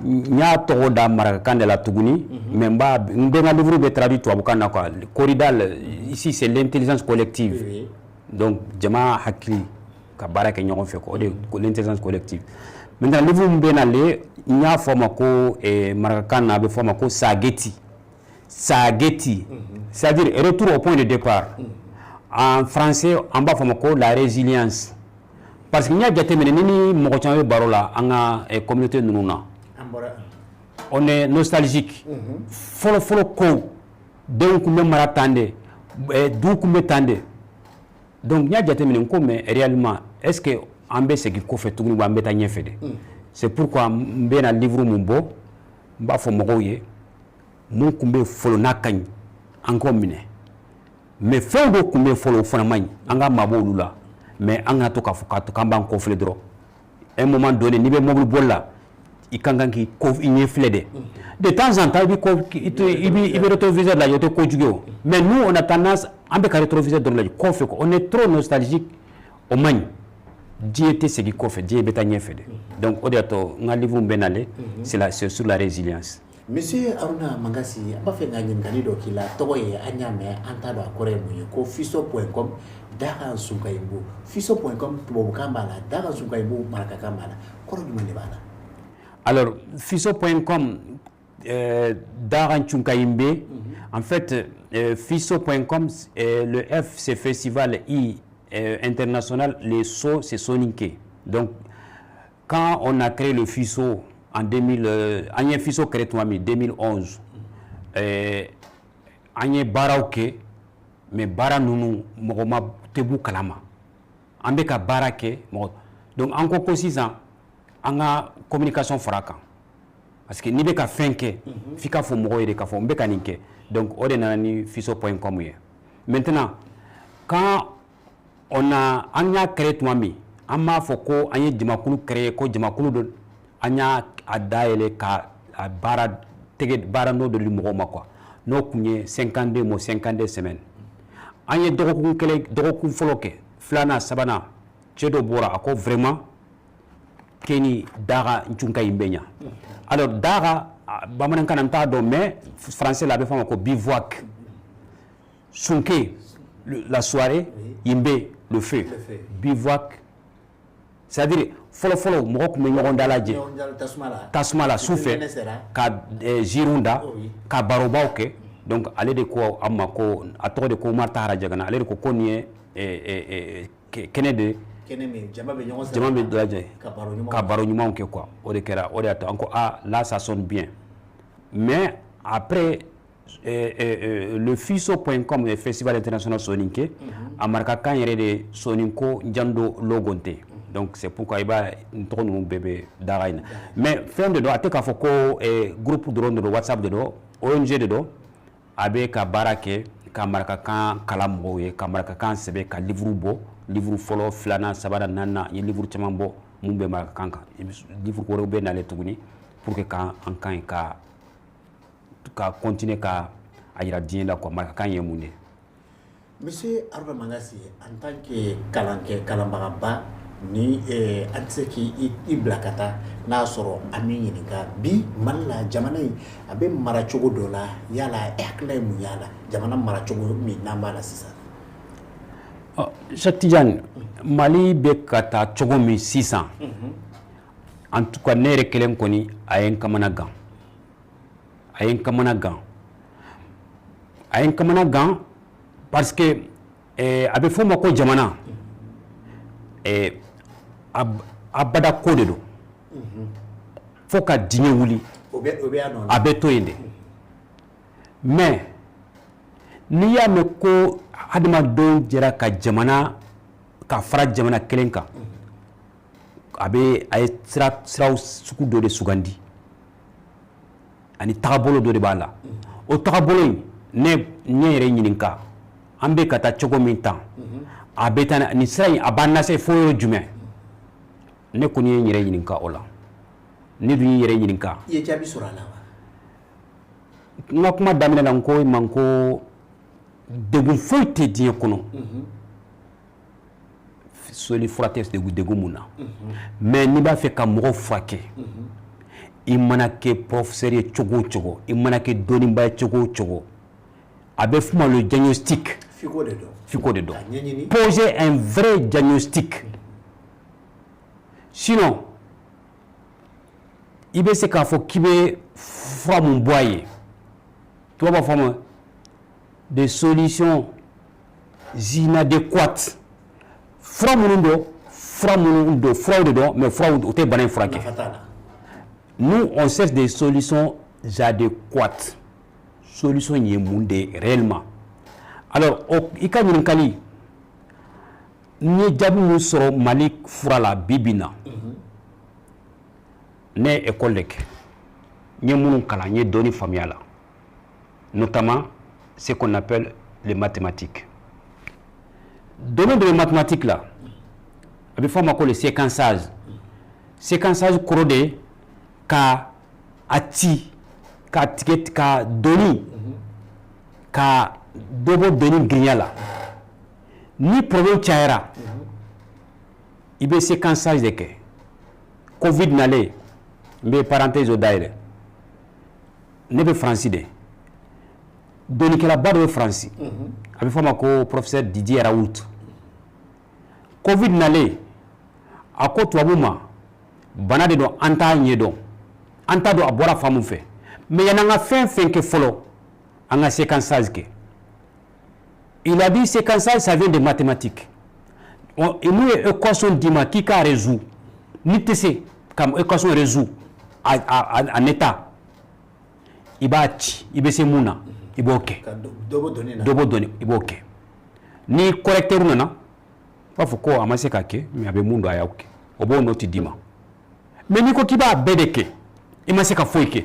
B: n y'a tɔgɔ da marakakan de la tuguni, mais n b'a n bɛ n ka livre bɛ traduit tubabukan na quoi. Coridal ici, c'est l'intelligence collective. Donc jama hakili ka baara kɛ ɲɔgɔn fɛ quoi, o de ye l'intelligence collective. Maintenant, livre min bɛ nalen, n y'a fɔ a ma ko marakakan na, a bɛ fɔ a ma ko sageti sageti, c'est-à-dire retour au point de départ. En français, an b'a fɔ a ma ko la résilience, parce que n y'a jateminɛ, ni mɔgɔ caman bɛ baro la, an ka communauté ninnu na, on est nostalgique. Fɔlɔ fɔlɔ kow, denw tun bɛ mara tan de, du tun bɛ tan de. Donc n y'a jateminɛ n ko mais réellement, est-ce que an bɛ segin kɔfɛ tuguni wa an bɛ taa ɲɛfɛ de? C'est pourquoi n bɛna livre mun bɔ, n b'a fɔ mɔgɔw ye, mun tun bɛ fɔlɔ n'a ka ɲi, an k'o minɛ, mais fɛn dɔw tun bɛ fɔlɔ, o fana man ɲi, an ka mabɔ olu la. Mais an ka to k'a fɔ k'an b'an kɔfilɛ dɔrɔn, un moment donné, n'i bɛ mobili boli la, i kan kan k'i kɔ i ɲɛ filɛ dɛ. De temps en temps, i bɛ kɔ i bɛ rétroviseur lajɛ, o tɛ kojugu ye o. Mais nous, on a tendance, an bɛ ka rétroviseur dɔrɔn lajɛ kɔfɛ quoi. On est trop nostalgique, o man ɲi. Diɲɛ tɛ segin kɔfɛ, diɲɛ bɛ taa ɲɛfɛ de. Donc o de y'a to n ka livre bɛ nalen, c'est sur la résilience.
A: Monsieur Haruna Mangasi, an b'a fɛ ka ɲininkali dɔ k'i la. Tɔgɔ ye, an y'a mɛn, an t'a dɔn a kɔrɔ ye mun ye, ko fiso.com Daga Sunkayimbo. Fiso.com, tubabukan b'a la, Daga Sunkayimbo, marakakan b'a la, kɔrɔ jumɛn de b'a la?
B: Alors, fiso.com, Daga Chunkayimbe, en fait, fiso.com, le F, c'est festival, I, international, le So, c'est Soninké. Donc, quand on a créé le FISO en 2000, an ye FISO créé tuma min, 2011, an ye baaraw kɛ, mais baara ninnu, mɔgɔ ma tɛ b'u kalama. An bɛ ka baara kɛ, mɔgɔ. Donc, an ko ko sisan, an ka communication fara kan, parce que n'i bɛ ka fɛn kɛ, f'i ka fɔ mɔgɔw ye de k'a fɔ n bɛ ka nin kɛ. Donc o de nana ni fiso.com ye. Maintenant, quand on a an y'a créé tuma min, an b'a fɔ ko an ye jamakulu créé, ko jamakulu dɔ, an y'a a dayɛlɛ ka a baara tɛgɛ baara n'o dɔ di mɔgɔw ma quoi. N'o tun ye 52 mois, 52 semaines. An ye dɔgɔkun kelen, dɔgɔkun fɔlɔ kɛ, filanan, sabanan, cɛ dɔ bɔra, a ko vraiment keni daga ncunka in bɛ ɲa. Alors daga, bamanankan na n t'a dɔn, mais français la, a bɛ fɔ a ma ko bivouac. Sunke, la soirée, yimbe, le feu, bivouac, c'est à dire fɔlɔ fɔlɔ, mɔgɔ tun bɛ ɲɔgɔn dalajɛ tasuma la su fɛ ka ziiriw da, ka barobaw kɛ. Donc ale de ko a ma ko, a tɔgɔ de ko Umar Tahara Jagana, ale de ko ko nin ye kɛnɛ de
A: jama
B: bɛ lajɛ ka baro ɲumanw kɛ quoi. O de kɛra, o de y'a to an ko ah là, ça sonne bien. Mais après, le fiso.com, le festival international soninké, a marakakan yɛrɛ de soninko jando logonte. Donc c'est pourquoi i b'a n tɔgɔ ninnu bɛɛ bɛ daga in na. Mais fɛn de don, a tɛ k'a fɔ ko groupe dɔrɔn de don, WhatsApp de don, ONG de don. A bɛ ka baara kɛ ka marakakan kalan mɔgɔw ye, ka marakakan sɛbɛn, ka livre bɔ, livre fɔlɔ, filanan, sabanan, naaninan. N ye livre caman bɔ mun bɛ marakakan kan. Livre wɛrɛw bɛ nalen tuguni pour que k'an kan ye ka continuer ka a yira diɲɛ la quoi, marakakan ye mun de ye.
A: Monsieur Haruna Mangasi, en tant que kalankɛ, kalanbagaba ni, an tɛ se k'i bila ka taa n'a y'a sɔrɔ an m'i ɲininka. Bi Mali la, jamana in a bɛ mara cogo dɔ la, yala e hakilina ye mun y'a la, jamana mara cogo min n'an b'a la sisan?
B: Cheikh Tidiane, Mali bɛ ka taa cogo min sisan, en tout cas ne yɛrɛ kelen kɔni, a ye n kamana gan, a ye n kamana gan, a ye n kamana gan, parce que a bɛ fɔ o ma ko jamana abada ko de don, fo ka diɲɛ wuli.
A: O bɛ o bɛ yan nɔ.
B: A bɛ to yen de. Mais n'i y'a mɛn ko adamadenw jɛra ka jamana ka fara jamana kelen kan, a bɛ a ye sira siraw sugu dɔ de sugandi ani tagabolo dɔ de b'a la. O tagabolo in, ne n ye yɛrɛ ɲininka, an bɛ ka taa cogo min tan, a bɛ taa nin sira in, a b'an lase fo yɔrɔ jumɛn? Ne kɔni ye n yɛrɛ ɲininka o la. Ne dun y'i yɛrɛ ɲininka.
A: I ye jaabi sɔrɔ a la wa?
B: N ka kuma daminɛ la, n ko i ma ko degun foyi tɛ diɲɛ kɔnɔ soli fura tɛ degun mun na. Mais n'i b'a fɛ ka mɔgɔ furakɛ, i mana kɛ professeur ye cogo o cogo, i mana kɛ dɔnnibaa ye cogo o cogo, a bɛ f'o ma le diagnostic.
A: F'i k'o de dɔn.
B: F'i k'o de dɔn.
A: Ka ɲɛɲini.
B: Poser un vrai diagnostic, sinon i bɛ se k'a fɔ k'i bɛ fura mun bɔ a ye, tubabu b'a fɔ a ma des solutions inadéquates. Fura minnu don, fura minnu don, furaw de don, mais furaw o tɛ bana in furakɛ.
A: Nafa t'a la.
B: Nous, on cherche des solutions adéquates. Solution ye mun de ye réellement? Alors o i ka ɲininkali, n ye jaabi mun sɔrɔ Mali fura la bi bi in na, ne ye école de kɛ, n ye minnu kalan, n ye dɔɔni faamuya la, notamment ce qu'on appelle les mathématiques. Domaine de mathématiques la, a bɛ fɔ a ma ko le séquençage. Séquençage kɔrɔ de ye ka a ci, ka tigɛ, ka doni, ka dɔ bɔ doni girinya la. Ni problème cayara, i bɛ séquençage de kɛ. Covid nalen, n bɛ parenthèse o dayɛlɛ, ne bɛ Faransi de, dɔnnikɛlaba dɔ bɛ Faransi, a bɛ fɔ a ma ko professeur Didier Raoult. Covid nalen, a ko tubabu ma, bana de don, an t'a ɲɛdɔn, an t'a dɔn a bɔra fan mun fɛ, mais yan'an ka fɛn fɛn kɛ fɔlɔ, an ka séquençage kɛ. Il a dit séquençage, ça vient des mathématiques. N'u ye équation d'i ma k'i k'a résoudre, n'i tɛ se ka équation résoudre en état, i b'a ci, i bɛ se mun na, i b'o kɛ.
A: Ka dɔ bɔ doni na.
B: Dɔ bɔ doni, i b'o kɛ. Ni correcteur nana, u b'a fɔ ko a ma se ka kɛ, mais a bɛ mun dɔn, a y'aw kɛ, o b'o note d'i ma. Mais n'i ko k'i b'a bɛɛ de kɛ, i ma se ka foyi kɛ,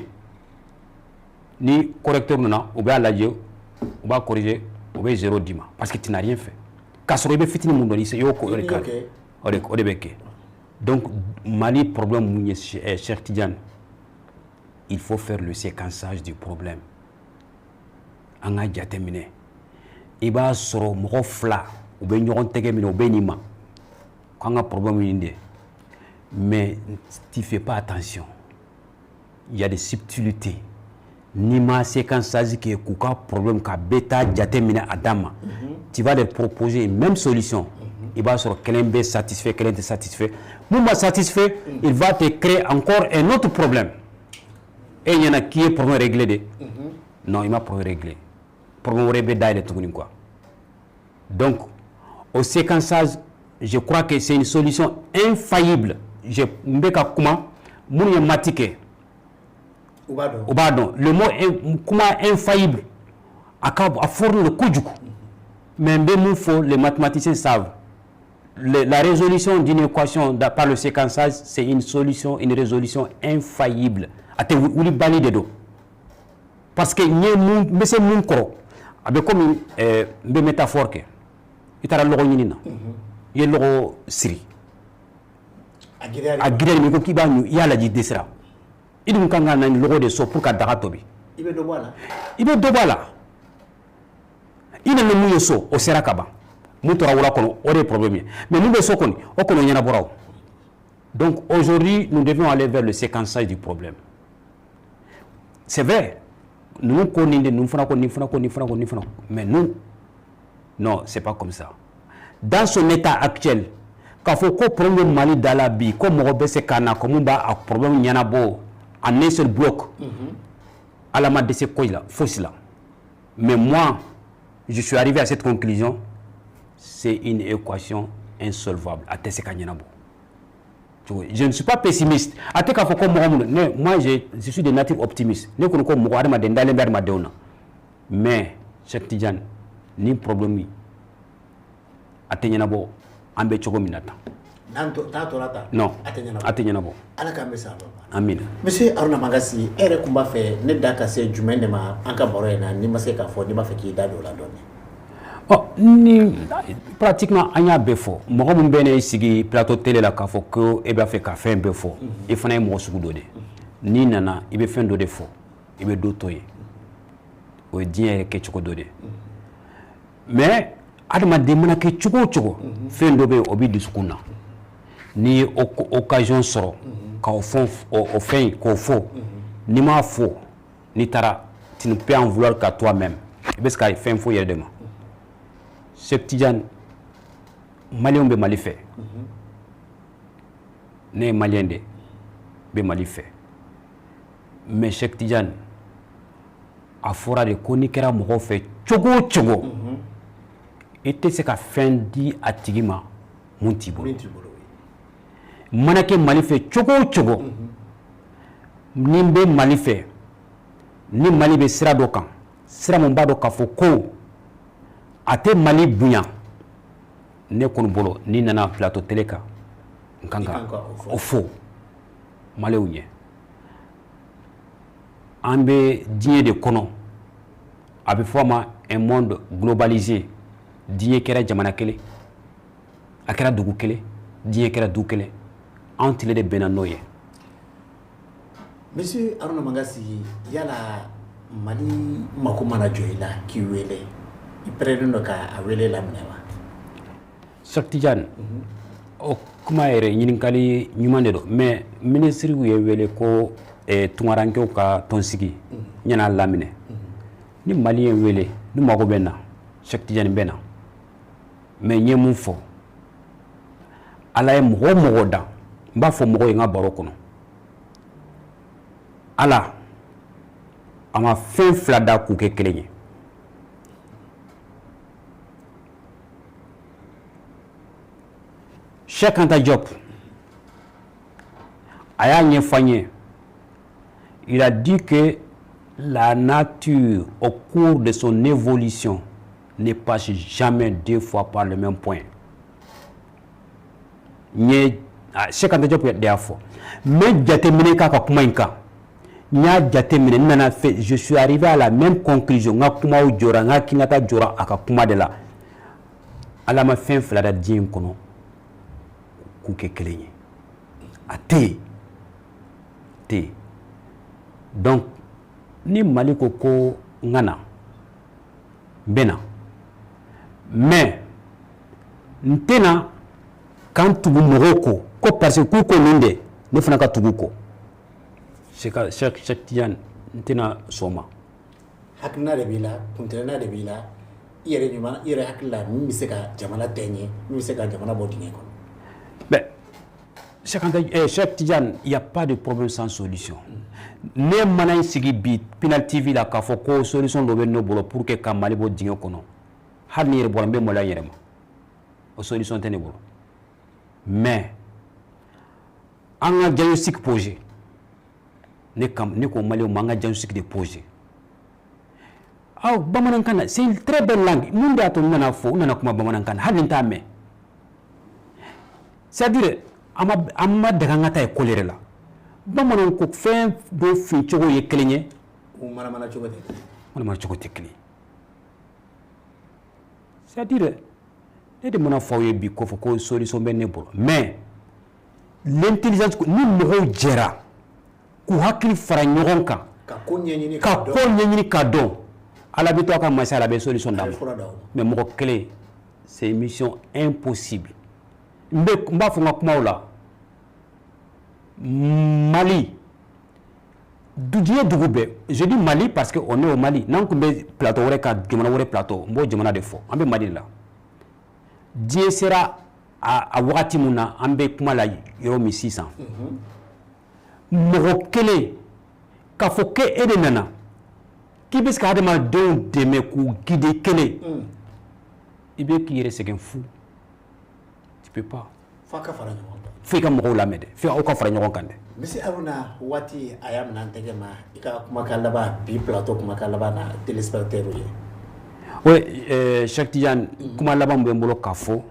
B: ni correcteur nana, u b'a lajɛ, u b'a corriger, u bɛ zéro d'i ma, parce que tu n'as rien fait, k'a sɔrɔ i bɛ fitinin mun dɔn, i y'o o de kɛ, o de bɛ kɛ. Donc Mali problème mun ye, Cheikh Tidiane, il faut faire le séquençage du problème. An ka jateminɛ, i b'a sɔrɔ mɔgɔ fila u bɛ ɲɔgɔn tɛgɛ minɛ, u bɛ nin ma k'an ka problème ye nin de ye, mais tu fais pas attention, il y a des subtilités. N'i ma séquençage kɛ k'u ka problème ka bɛɛ ta jateminɛ a dan ma, tu vas leur proposer une même solution, i b'a sɔrɔ kelen bɛ satisfait, kelen tɛ satisfait. Mun ma satisfait, il va te créer encore un autre problème. E ɲɛna k'i ye problème réglé de, non, i ma problème réglé, problème wɛrɛ bɛ dayɛlɛ tuguni quoi. Donc au séquençage, je crois que c'est une solution infaillible. Je n bɛ ka kuma minnu ye maths kɛ,
A: U b'a dɔn.
B: U b'a dɔn le mot kuma infaillible, a ka a fɔrlen don kojugu, mais n bɛ mun fɔ, les mathématiciens savent, la résolution d'une équation par le séquençage, c'est une solution, une résolution infaillible. A tɛ wulibali de don, parce que n ye mun, n bɛ se mun kɔrɔ, a bɛ komi n bɛ métaphore kɛ. I taara lɔgɔ ɲini na, i ye lɔgɔ siri.
A: A giriya.
B: A giriya, i ko k'i b'a ɲu, i y'a lajɛ, i dɛsɛra. I dun kan ka na ni lɔgɔ de so pour ka daga tobi.
A: I bɛ dɔ bɔ a la.
B: I bɛ dɔ bɔ a la. I nana mun ye so, o sera ka ban. Mun tora wula kɔnɔ, o de ye problème ye. Mais mun bɛ so kɔni, o kɔni o ɲɛnabɔra o. Donc aujourd'hui, nous devons aller vers le séquençage du problème. C'est vrai, ninnu ko nin de, ninnu fana ko nin, fana ko nin, fana ko nin, fana ko, mais nous, non, c'est pas comme ça. Dans son état actuel, k'a fɔ ko problème bɛ Mali da la bi, ko mɔgɔ bɛ se ka na ko mun b'a problème ɲɛnabɔ en un seul bloc, Ala ma dɛsɛ ko la fosi la. Mais moi, je suis arrivé à cette conclusion: c'est une équation insolvable, a tɛ se ka ɲɛnabɔ. Je ne suis pas pessimiste. A tɛ k'a fɔ ko mɔgɔ minnu ne, moi, je suis de nature optimiste. Ne kɔni ko mɔgɔ hadamaden dalen bɛ hadamadenw na. Mais Cheikh Tidiane, ni problème a tɛ ɲɛnabɔ an bɛ cogo min na tan.
A: N'a tora tan?
B: Non.
A: A tɛ ɲɛnabɔ.
B: A tɛ ɲɛnabɔ.
A: Ala k'an bɛ sa ma.
B: Amina.
A: Monsieur Haruna Mangasi, e yɛrɛ tun b'a fɛ ne da ka se jumɛn de ma an ka baro in na, n'i ma se k'a fɔ, n'i b'a fɛ k'i da don o la dɔɔnin?
B: Ɔ, ni pratiquement an y'a bɛɛ fɔ. Mɔgɔ min bɛ ne sigi plateau télé la k'a fɔ ko e b'a fɛ ka fɛn bɛɛ fɔ, i fana ye mɔgɔ sugu dɔ de ye. N'i nana, i bɛ fɛn dɔ de fɔ, i bɛ dɔ to yen. O ye diɲɛ yɛrɛ kɛcogo dɔ de ye. Mais adamaden mana kɛ cogo o cogo, fɛn dɔ bɛ yen, o b'i dusukun na. N'i ye occasion sɔrɔ k'o fɔ, o fɛn in k'o fɔ, n'i m'a fɔ, n'i taara, tu ne peux en vouloir qu'à toi-même. I bɛ se ka fɛn fɔ i yɛrɛ de ma. Cheikh Tidiane, Maliyɛnw bɛ Mali fɛ. Ne ye Maliyɛn de, bɛ Mali fɛ. Mais Cheikh Tidiane, a fɔra de ko n'i kɛra mɔgɔw fɛ cogo o cogo, i tɛ se ka fɛn di a tigi ma mun t'i bolo.
A: Min t'i bolo.
B: Mana kɛ Mali fɛ cogo o cogo, ni n bɛ Mali fɛ, ni Mali bɛ sira dɔ kan, sira mun b'a dɔn k'a fɔ ko a tɛ Mali bonya, ne kɔni bolo, n'i nana plateau télé kan, n kan ka o fɔ Maliyɛnw ɲɛ. An bɛ diɲɛ de kɔnɔ, a bɛ fɔ a ma un monde globalisé. Diɲɛ kɛra jamana kelen, a kɛra dugu kelen, diɲɛ kɛra du kelen. Anw tile de bɛnna n'o ye.
A: Monsieur Haruna Mangasi, yala Mali mako mana jɔ i la k'i wele, i pɛrɛnnen don k'a wele laminɛ wa?
B: Cheikh Tidiane, o kuma yɛrɛ, ɲininkali ɲuman de don. Mais minisiriw ye wele ko tunkarankew ka tɔnsigi n y'a laminɛ. Ni Mali ye n wele, ni mago bɛ n na, Cheikh Tidiane bɛ na. Mais n ye mun fɔ? Ala ye mɔgɔ o mɔgɔ dan, n b'a fɔ mɔgɔw ye n ka baro kɔnɔ, Ala a ma fɛn fila da k'u kɛ kelen ye. Cheikh Anta Diop a y'a ɲɛfɔ an ye, il a dit que la nature, au cours de son évolution, ne passe jamais deux fois par le même point. N ye Cheikh Anta Diop de y'a fɔ. N bɛ jateminɛ k'a ka kuma in kan, n y'a jateminɛ, n nana fɛ, je suis arrivé à la même conclusion. N ka kumaw jɔra, n ka hakilinata jɔra a ka kuma de la. Ala ma fɛn fila da diɲɛ in kɔnɔ k'u kɛ kelen ye, a tɛ yen, tɛ yen. Donc ni Mali ko ko n ka na, n bɛ na. Mais n tɛna k'an tugu mɔgɔw kɔ ko parce que k'u ko nin de, ne fana ka tugu u kɔ. Cheikh Tidiane, n tɛna sɔn o ma.
A: Hakilina de b'i la, kuntilenna de b'i la, i yɛrɛ ɲuman, i yɛrɛ hakili la, min bɛ se ka jamana tɛ ɲɛ, min bɛ se ka jamana bɔ dingɛ kɔnɔ.
B: Mais Cheikh Tidiane, il n'y a pas de problème sans solution. Ne mana n sigi bi Pinal TV la k'a fɔ ko solution dɔ bɛ ne bolo pour que ka Mali bɔ dingɛ kɔnɔ, hali ni yɛrɛ bɔra, n bɛ maloya n yɛrɛ ma. O solution tɛ ne bolo. Mais an ka diagnostic posé, ne kam, ne ko Maliyɛnw ma, an ka diagnostic de posé. Aw bamanankan na, c'est une très belle langue. Mun de y'a to n nana fɔ, n nana kuma bamanankan na, hali ni n t'a mɛn? C'est à dire an ma dege an ka taa école yɛrɛ la. Bamananw ko fɛn dɔ fin cogo ye kelen ye.
A: U manamana cogo tɛ kelen.
B: Manamana cogo tɛ kelen ye. C'est à dire ne de mana fɔ aw ye bi k'o fɔ ko solution bɛ ne bolo, mais l'intelligence, ni mɔgɔw jɛra k'u hakili fara ɲɔgɔn kan,
A: ka ko ɲɛɲini,
B: ka ko ɲɛɲini ka dɔn, Ala bɛ to a ka masaya la, a bɛ solution d'a ma.
A: Fura d'aw ma.
B: Mais mɔgɔ kelen, c'est une mission impossible. N b'a fɔ n ka kumaw la, Mali, diɲɛ dugu bɛɛ, je dis Mali parce que on est au Mali. N'an tun bɛ plateau wɛrɛ kan, jamana wɛrɛ plateau, n b'o jamana de fɔ. An bɛ Mali de la. Diɲɛ sera a wagati mun na, an bɛ kuma la yɔrɔ min sisan, mɔgɔ kelen k'a fɔ k'e de nana k'i bɛ se ka adamadenw dɛmɛ k'u guider kelen, i bɛ k'i yɛrɛ sɛgɛn fu, tu peux pas.
A: F'a ka fara ɲɔgɔn kan.
B: Fo i ka mɔgɔw lamɛn dɛ, fo aw ka fara ɲɔgɔn kan dɛ.
A: Monsieur Haruna, waati a y'a minɛ an tɛgɛ ma. I ka kumakan laban bi plateau, kumakan laban na téléspectateurs ye.
B: Oui, Cheikh Tidiane, kuma laban min bɛ n bolo k'a fɔ,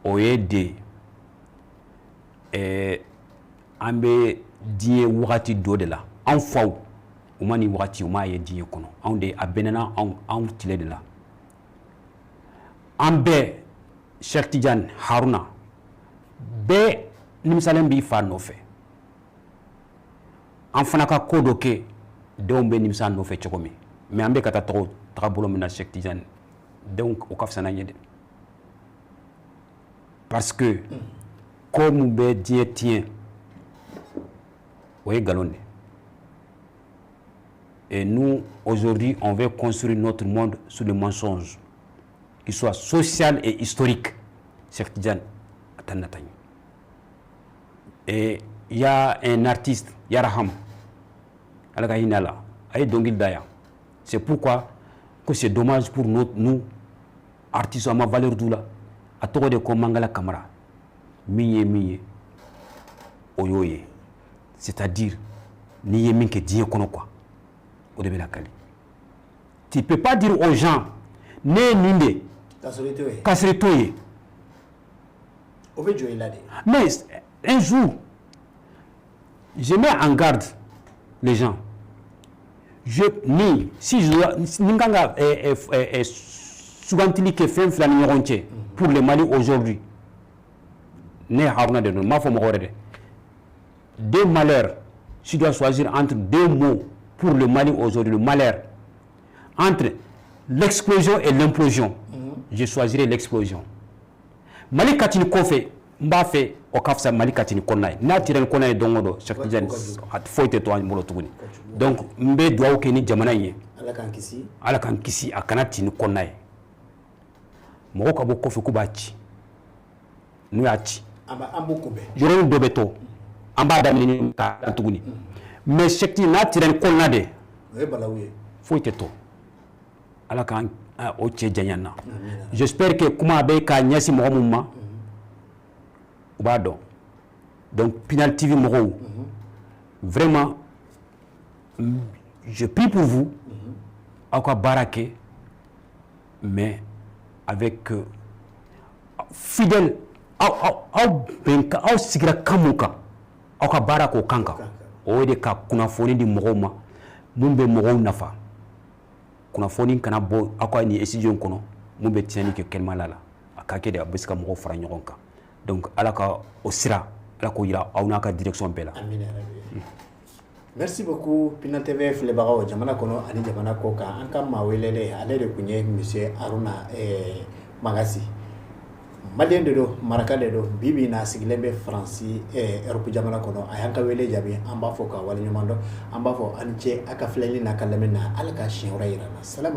B: o ye de an bɛ diɲɛ wagati dɔ de la. An faw, u ma nin wagati, u m'a ye diɲɛ kɔnɔ. Anw de a bɛnna anw tile de la. An bɛɛ, Cheikh Tidiane Haruna, bɛɛ nimisalen b'i fa nɔfɛ. An fana ka ko dɔ kɛ, denw bɛ nimisa nɔfɛ cogo min. Mais an bɛ ka taa tɔgɔ tagabolo min na, Cheikh Tidiane, denw o ka fisa n'an ye dɛ, parce que ko mun bɛ diɲɛ tiɲɛ, o ye nkalon de. Et nous, aujourd'hui, on veut construire notre monde sur le mensonge, qu'il soit social et historique. Cheikh Tidiane, a Et il y a un artiste, Yaraham, Ala ka hinɛ la, a ye dɔnkili da yan. C'est pourquoi que c'est dommage pour nous, nous artistes, an ma valeur d'u la. A tɔgɔ de ko Mangala Kamara. Min ye min ye, o y'o ye. C'est-à-dire, n'i ye min kɛ diɲɛ kɔnɔ quoi, o de bɛ lakali. Tu peux pas dire aux gens ne ye nin de
A: K'a sɔrɔ i t'o ye.
B: K'a sɔrɔ i t'o ye.
A: O bɛ jɔ i la de.
B: Mais un jour, je mets en garde les gens. Je, ni, si je dois, ni n kan ka sugantili kɛ fɛn fila ni ɲɔgɔn cɛ pour le Mali aujourd'hui, ne Haruna de don, n m'a fɔ mɔgɔ wɛrɛ dɛ. Deux malheurs, si je dois choisir entre deux mots pour le Mali aujourd'hui, le malheur, entre l'explosion et l'implosion, je choisirais l'explosion. Mali ka ci ni kɔfɛ, n b'a fɛ o ka fisa Mali ka ci ni kɔnɔna ye. N'a cira ni kɔnɔna ye don o don, Cheikh Tidiane, foyi tɛ to an bolo tuguni. Donc n bɛ dugawu kɛ ni jamana in ye.
A: Ala k'an kisi.
B: Ala k'an kisi, a kana ci ni kɔnɔna ye. Mɔgɔw ka bɔ kɔfɛ k'u b'a ci, n'u y'a ci,
A: An b'o kunbɛn.
B: Yɔrɔnin dɔ bɛ to, an b'a daminɛ k'a dan tuguni. Mais Cheikh Tidiane, n'a cira ni kɔnɔna de,
A: O ye balawu ye.
B: Foyi tɛ to. Ala k'an o cɛ janya na. J'espère que kuma bɛ ka ɲɛsin mɔgɔ mun ma, u b'a dɔn. Donc Pinal TV mɔgɔw, vraiment, je prie pour vous. Aw ka baara kɛ, mais avec fidèle, aw bɛn, aw sigira kan mun kan, aw ka baara k'o kan kan. O de ka kunnafoni di mɔgɔw ma mun bɛ mɔgɔw nafa. Kunnafoni kana bɔ aw ka nin studio kɔnɔ mun bɛ tiɲɛni kɛ kɛnɛmala la. A ka kɛ de a bɛ se ka mɔgɔw fara ɲɔgɔn kan. Donc Ala ka o sira, Ala k'o yira aw n'a ka direction bɛɛ la.
A: Amina yarabi. Merci beaucoup. Pinal TV filɛbagaw jamana kɔnɔ ani jamana kɔ kan, an ka maa welelen, ale de tun ye monsieur Haruna Magasi. Malien de don, maraka de don. Bi bi in na, a sigilen bɛ Faransi, Europe jamana kɔnɔ. A y'an ka wele jaabi, an b'a fɔ k'a waleɲuman dɔn. An b'a fɔ aw ni ce a ka filɛli n'a ka lamɛnni na. Ala ka siɲɛ wɛrɛ yira an na. Salama.